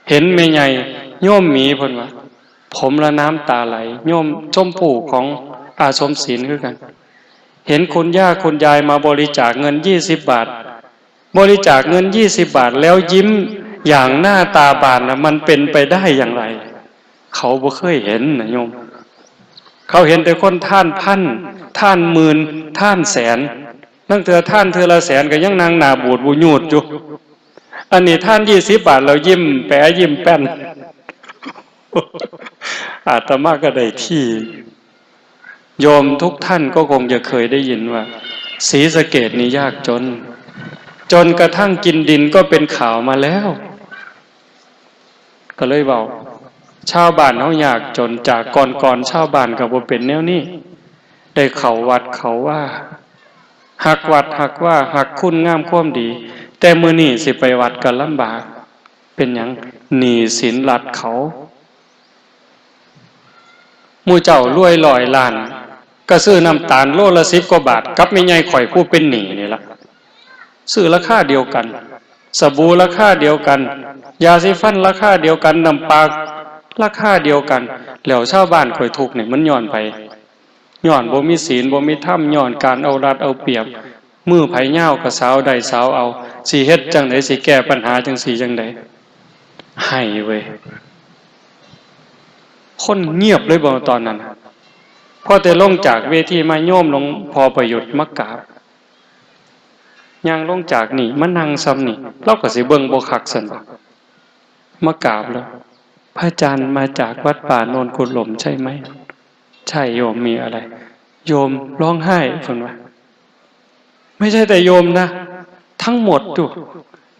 เห็นแม่ใหญ่โยมหมีเพิ่นว่า ผมละน้ำตาไหล โยมชมผู้ของอาสมศิลป์คือกัน เห็นคุณย่าคุณยายมาบริจาคเงินยี่สิบบาท บริจาคเงินยี่สิบบาทแล้วยิ้มอย่างหน้าตาบานนะ มันเป็นไปได้อย่างไร เขาบ่เคยเห็นนะโยม เขาเห็นแต่คนทานพัน ทานหมื่น ทานแสน ลางเทื่อทานเทื่อละแสนก็ยังนั่งหน้าบูดบูยูดอยู่ อันนี้ทานยี่สิบบาทแล้วยิ้มแป๋ยิ้มแป้น อาตมาก็ได้ที่ โยมทุกท่านก็คงจะเคยได้ยินว่า ศรีสะเกษนี่ยากจน จนกระทั่งกินดินก็เป็นข่าวมาแล้ว ก็เลยเว้า ชาวบ้านเฮายากจน จากก่อนๆ ชาวบ้านก็บ่เป็นแนวนี้ ได้เข้าวัดเข้าวา ฮักวัดฮักวา ฮักคุณงามความดี แต่มื้อนี้สิไปวัดก็ลำบาก เป็นหยัง หนี้สินรัฐเขา หมู่เจ้ารวยร้อยล้าน ก็ซื้อน้ำตาลโลละสิบกว่าบาท กับแม่ใหญ่ข่อยผู้เป็นหนี้นี่ล่ะ ซื้อราคาเดียวกัน สบู่ราคาเดียวกัน ยาสีฟันราคาเดียวกัน น้ำปลาราคาเดียวกัน แล้วชาวบ้านข่อยทุกข์นี่มันย้อนไผ ย้อนบ่มีศีล บ่มีธรรม ย้อนการเอารัดเอาเปรียบ มือไผยาวก็สาวได้สาวเอา สิเฮ็ดจั่งใด สิแก้ปัญหาจั่งซี้จั่งใด ไห้เว้ย คนเงียบเลยบ่ตอนนั้น พอแต่ลงจากเวทีมา โยมหลวงพ่อประยุทธ์มากราบ ย่างลงจากนี่มานั่งซ่ำนี่ ลาวก็สิเบิ่งบ่คักซั้นบ่ มากราบแล้ว พระอาจารย์มาจากวัดป่าโนนกุหลมใช่ไหม ใช่โยม มีอะไร โยมร้องไห้ เพิ่นว่า ไม่ใช่แต่โยมนะ ทั้งหมดอยู่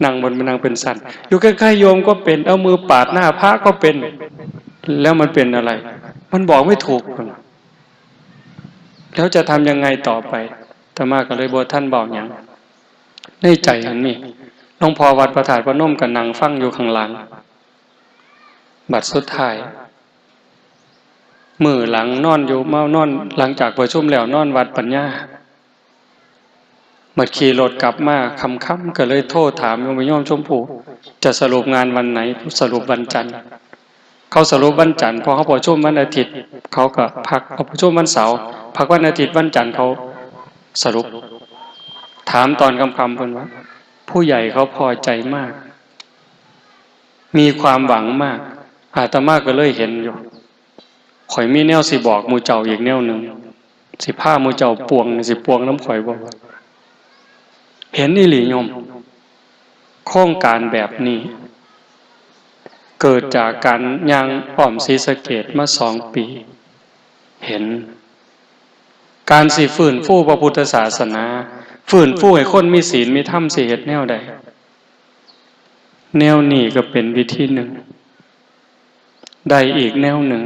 นั่งบน นั่งเป็นสัน อยู่ใกล้ๆโยมก็เป็น เอามือปาดหน้าพระก็เป็น แล้วมันเป็นอะไร มันบอกไม่ถูก เพิ่นว่า แล้วจะทำยังไงต่อไป อาตมาก็เลยบ่ทันเว้าหยัง ในใจหั้นนี่ หลวงพ่อวัดพระธาตุพนมก็นั่งฟังอยู่ข้างหลัง บัดสุดท้าย มื้อหลังนอนอยู่ มานอน หลังจากประชุมแล้วนอนวัดปัญญา บัดขี่รถกลับมาค่ำๆ ก็เลยโทรถามโยม โยมชมพู จะสรุปงานวันไหน สรุปวันจันทร์ เขาสรุปวันจันทร์ เพราะเขาประชุมวันอาทิตย์ เขาก็พัก เขาประชุมวันเสาร์ พักวันอาทิตย์ วันจันทร์เขาสรุป ถามตอนค่ำๆ เพิ่นว่า ผู้ใหญ่เขาพอใจมาก มีความหวังมาก อาตมาก็เลยเห็นอยู่ ข่อยมีแนวสิบอกหมู่เจ้าอีกแนวหนึ่ง สิพาหมู่เจ้าป่วง สิป่วงนำข่อยบ่ เห็นอีหลีโยม โครงการแบบนี้ เกิดจากการย่างอ้อมศรีสะเกษมาสองปี เห็น การสิฟื้นฟูพระพุทธศาสนา ฟื้นฟูให้คนมีศีลมีธรรม สิเฮ็ดแนวใด แนวนี้ก็เป็นวิธีหนึ่ง ได้อีกแนวหนึ่ง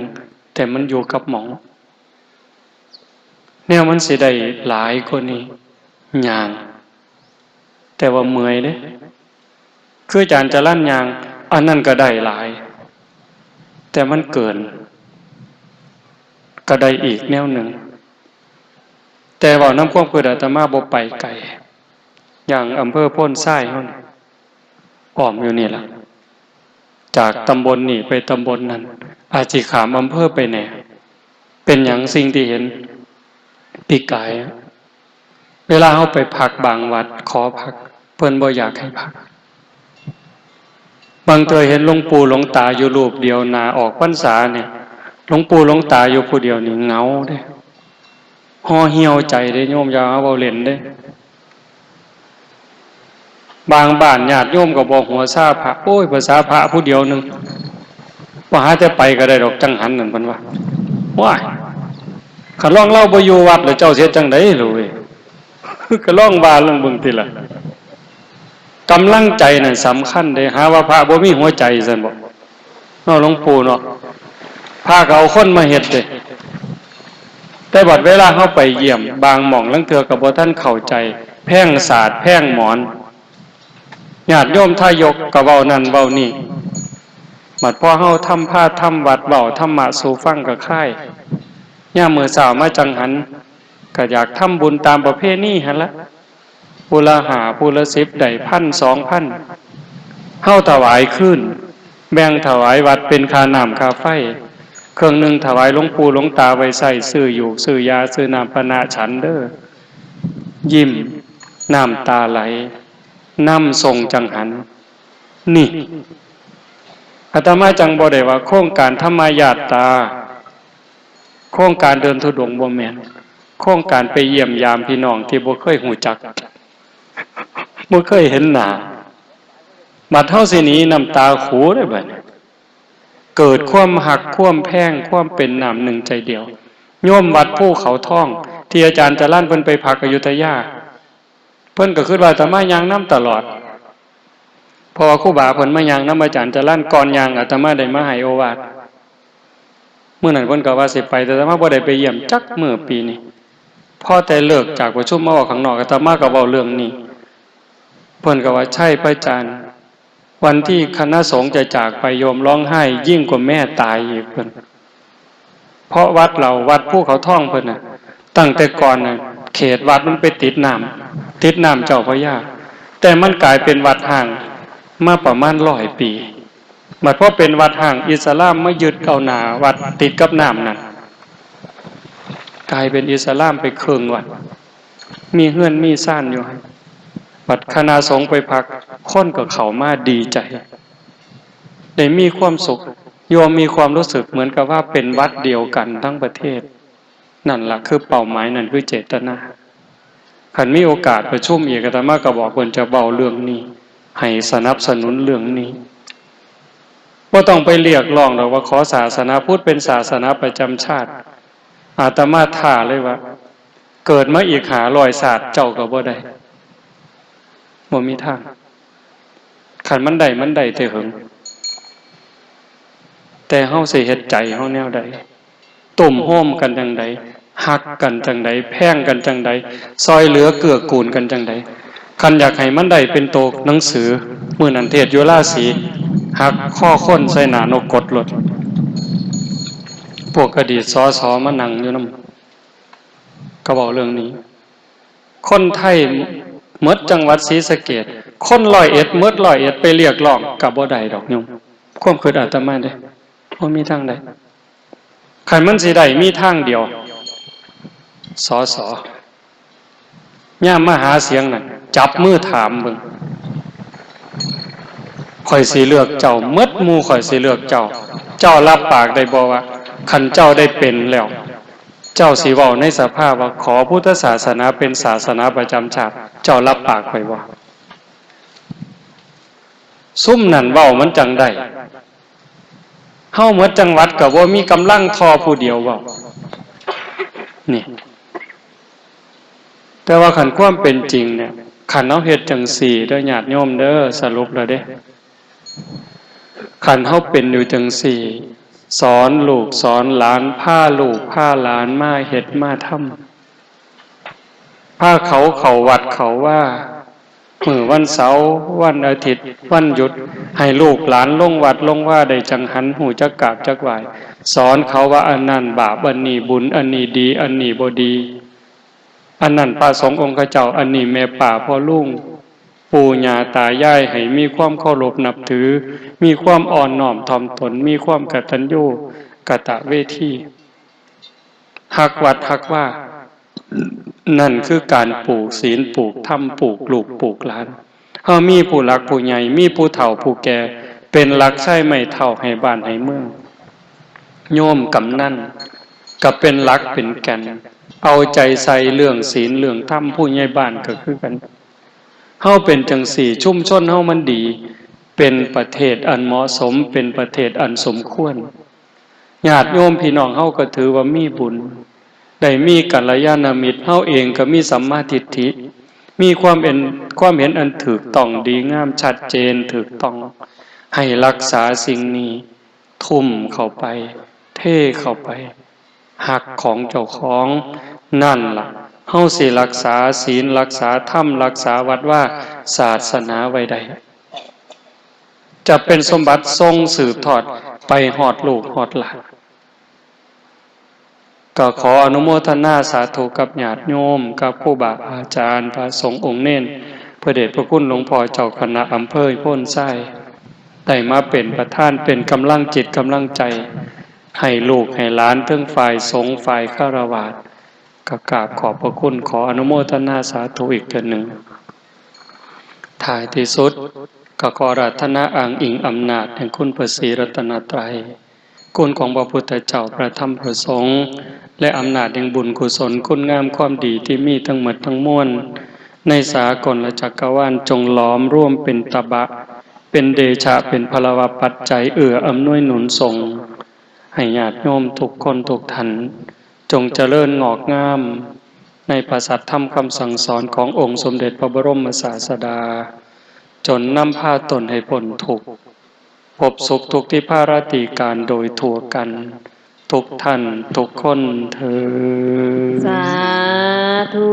แต่มันอยู่กับหม่อง แนวมันสิได้หลายกว่านี้ ย่าง แต่ว่าเมื่อยเด้ คืออาจารย์จรัญย่าง อันนั้นก็ได้หลาย แต่มันเกิน ก็ได้อีกแนวหนึ่ง แต่เว้านำความคิดอาตมาบ่ไปไกล อย่างอำเภอโพนทรายเฮานี่ อ้อมอยู่นี่ล่ะ จากตำบลนี่ไปตำบลนั้น อาจสิข้ามอำเภอไปแหน่ เป็นหยังสิ่งที่เห็น ปีกายอะ เวลาเฮาไปพักบางวัด ขอพัก เพิ่นบ่อยากให้พัก บางเทื่อเห็นหลวงปู่หลวงตาอยู่รูปเดียว หน้าออกพรรษาเนี่ย หลวงปู่หลวงตาอยู่ผู้เดียวนี่เหงาเด้ ห่อเหี่ยวใจเด้โยม อย่าเอาเว้าเล่นเด้ บางบ้านญาติโยมก็บ่หัวซาพระ โอ้ย ภาษาพระผู้เดียวหนึ่ง ว่าหาแต่ไปก็ได้ดอก จั่งหันนั่น เพิ่นว่า ว้าย คันลองลาวบ่อยู่วัดแล้วเจ้าสิเฮ็ดจั่งใด๋ลูกเอ้ย ก็ลองว่าลองเบิ่งติล่ะ กำลังใจนั่นสำคัญเด้ หาว่าพระบ่มีหัวใจซั่นบ่ เนาะหลวงปู่เนาะ พระก็เอาคนมาเฮ็ดเด้ แต่บัดเวลาเฮาไปเยี่ยม บางหม่องลางเทื่อก็บ่ทันเข้าใจ แพงสาด แพงหมอน ญาติโยมทายกก็เว้านั่นเว้านี่ บัดพอเฮาทำพาทำวัด เว้าธรรมะสู่ฟังก็คลาย ยามมื้อเช้ามาจั่งหัน ก็อยากทำบุญตามประเพณีหั้นละ ผู้ละห้า ผู้ละสิบ ได้พัน สองพัน เฮาถวายคืน แบ่งถวายวัดเป็นค่าน้ำค่าไฟ เครื่องหนึ่งถวายหลวงปู่หลวงตาไว้ใช้ซื้อหยูกซื้อยาซื้อน้ำปานะฉันเด้อ ยิ้ม น้ำตาไหล นำส่งจั่งหัน นี่ อาตมาจั่งบ่ได้ว่าโครงการธรรมญาตรา โครงการเดินธุดงค์บ่แม่น โครงการไปเยี่ยมยามพี่น้องที่บ่เคยฮู้จัก บ่เคยเห็นหน้า บัดเฮาสิหนีน้ำตาขูเด้บัดนี้ เกิดความฮักความแพง ความเป็นน้ำหนึ่งใจเดียว โยมวัดภูเขาทอง ที่อาจารย์จรัญเพิ่นไปพักอยุธยา เพิ่นก็คิดว่าอาตมาย่างนำตลอด เพราะว่าครูบาเพิ่นมาย่างนำอาจารย์จรัญ ก่อนย่างอาตมาได้มาให้โอวาท มื้อนั้นเพิ่นก็ว่าสิไป แต่อาตมาบ่ได้ไปเยี่ยมจักมื้อปีนี้ พอแต่เลิกจากประชุมมาออกข้างนอก อาตมาก็เว้าเรื่องนี้ เพิ่นก็ว่า ใช่พระอาจารย์ วันที่คณะสงฆ์จะจากไปโยมร้องไห้ยิ่งกว่าแม่ตายอีกเพิ่น เพราะวัดเรา วัดภูเขาทองเพิ่นน่ะ ตั้งแต่ก่อนน่ะ เขตวัดมันไปติดน้ำ ติดน้ำเจ้าพระยา แต่มันกลายเป็นวัดฮ้างมาประมาณร้อยปี บัดพอเป็นวัดฮ้าง อิสลามมายึดเอาหน้าวัดติดกับน้ำนั่น กลายเป็นอิสลามไปครึ่งวัด มีเฮือนมีซานอยู่หั่น บัดคณะสงฆ์ไปพัก คนก็เข้ามาดีใจ ได้มีความสุข โยมมีความรู้สึกเหมือนกับว่าเป็นวัดเดียวกันทั้งประเทศ นั่นล่ะคือเป้าหมาย นั่นคือเจตนา คันมีโอกาสประชุมอีก อาตมาก็บอกเพิ่นจะเว้าเรื่องนี้ ให้สนับสนุนเรื่องนี้ บ่ต้องไปเรียกร้องดอกว่าขอศาสนาพุทธเป็นศาสนาประจำชาติ อาตมาท้าเลยว่า เกิดมาอีกห้าร้อยชาติเจ้าก็บ่ได้ บ่มีทาง คันมันได้ มันได้แต่เหิง แต่เฮาสิเฮ็ดใจเฮาแนวใด ตุ้มโฮมกันจั่งใด ฮักกันจั่งใด แพงกันจั่งใด ซอยเหลือเกื้อกูลกันจั่งใด คันอยากให้มันได้เป็นโตหนังสือ มื้อนั้นเทศน์อยู่ราศี หักคอคนใส่หน้านกกดโลด พวกอดีต สส มานั่งอยู่นำ ก็เว้าเรื่องนี้ คนไทยหมดจังหวัดศรีสะเกษ คนร้อยเอ็ดหมดร้อยเอ็ดไปเรียกร้องก็บ่ได้ดอกโยม ความคิดอาตมาเด้ บ่มีทางใด คันมันสิได้มีทางเดียว สส ยามมาหาเสียงนั่น จับมือถามเบิ่ง ข้อยสิเลือกเจ้า หมดหมู่ข้อยสิเลือกเจ้า เจ้ารับปากได้บ่ว่า คันเจ้าได้เป็นแล้ว เจ้าสิเว้าในสภาว่า ขอพุทธศาสนาเป็นศาสนาประจำชาติ เจ้ารับปากข้อยบ่ ซุมนั่นเว้ามันจั่งได้ เฮาหมดจังหวัดก็บ่มีกำลังทอผู้เดียวเว้า นี่ แต่ว่าคันความเป็นจริงเนี่ย คันเฮาเฮ็ดจั่งซี้เด้อญาติโยมเด้อ สรุปแล้วเด้ คันเฮาเป็นอยู่จั่งซี้ สอนลูกสอนหลาน พาลูกพาหลานมาเฮ็ดมาทำ พาเขาเข้าวัดเข้าวา มื้อวันเสาร์ วันอาทิตย์ วันหยุด ให้ลูกหลานลงวัดลงวาได้จั่งหัน ฮู้จักกราบจักไหว้ สอนเขาว่าอันนั้นบาป อันนี้บุญ อันนี้ดี อันนี้บ่ดี อันนั้นพระสงฆ์องค์เจ้า อันนี้แม่ป้าพ่อลุง ปู่ย่าตายาย ให้มีความเคารพนับถือ มีความอ่อนน้อมถ่อมตน มีความกตัญญูกตเวที ฮักวัดฮักวา นั่นคือการปลูกศีล ปลูกธรรม ปลูกลูก ปลูกหลาน เฮามีผู้หลักผู้ใหญ่ มีผู้เฒ่าผู้แก่ เป็นหลักชัยไม้เท้าให้บ้านให้เมือง โยมกำนันก็เป็นหลักเป็นแก่น เอาใจใส่เรื่องศีลเรื่องธรรม ผู้ใหญ่บ้านก็คือกัน เฮาเป็นจั่งซี้ ชุมชนเฮามันดี เป็นประเทศอันเหมาะสม เป็นประเทศอันสมควร ญาติโยมพี่น้องเฮาก็ถือว่ามีบุญ ได้มีกัลยาณมิตร เฮาเองก็มีสัมมาทิฏฐิ มีความเห็น ความเห็นอันถูกต้องดีงามชัดเจนถูกต้อง ให้รักษาสิ่งนี้ ทุ่มเข้าไป เทเข้าไป ฮักของเจ้าของ นั่นล่ะ เฮาสิรักษาศีล รักษาธรรม รักษาวัดวาศาสนาไว้ได้ จะเป็นสมบัติส่งสืบทอดไปฮอดลูกฮอดหลาน ก็ขออนุโมทนาสาธุกับญาติโยม กับครูบาอาจารย์ พระสงฆ์องค์เณร พระเดชพระคุณหลวงพ่อเจ้าคณะอำเภอโพนไซ ได้มาเป็นประธาน เป็นกำลังจิตกำลังใจ ให้ลูกให้หลานทั้งฝ่ายสงฆ์ฝ่ายฆราวาส ก็กราบขอบพระคุณ ขออนุโมทนาสาธุอีกเทื่อหนึ่ง ท้ายที่สุด ก็ขออาราธนาอ้างอิงอำนาจแห่งคุณพระศรีรัตนตรัย คุณของพระพุทธเจ้า พระธรรม พระสงฆ์ และอำนาจแห่งบุญกุศลคุณงามความดีที่มีทั้งหมดทั้งมวล ในสากลจักรวาลจงหลอมรวมเป็นตบะ เป็นเดชะ เป็นพลวปัจจัยเอื้ออำนวยหนุนส่ง ให้ญาติโยมทุกคนทุกท่าน จงเจริญงอกงาม ในพระสัทธรรมคำสั่งสอนขององค์สมเด็จพระบรมศาสดา จนนำพาตนให้พ้นทุกข์ พบสุขทุกข์ที่พาราตีการโดยทั่วกัน ทุกท่านทุกคนเทอญ สาธุ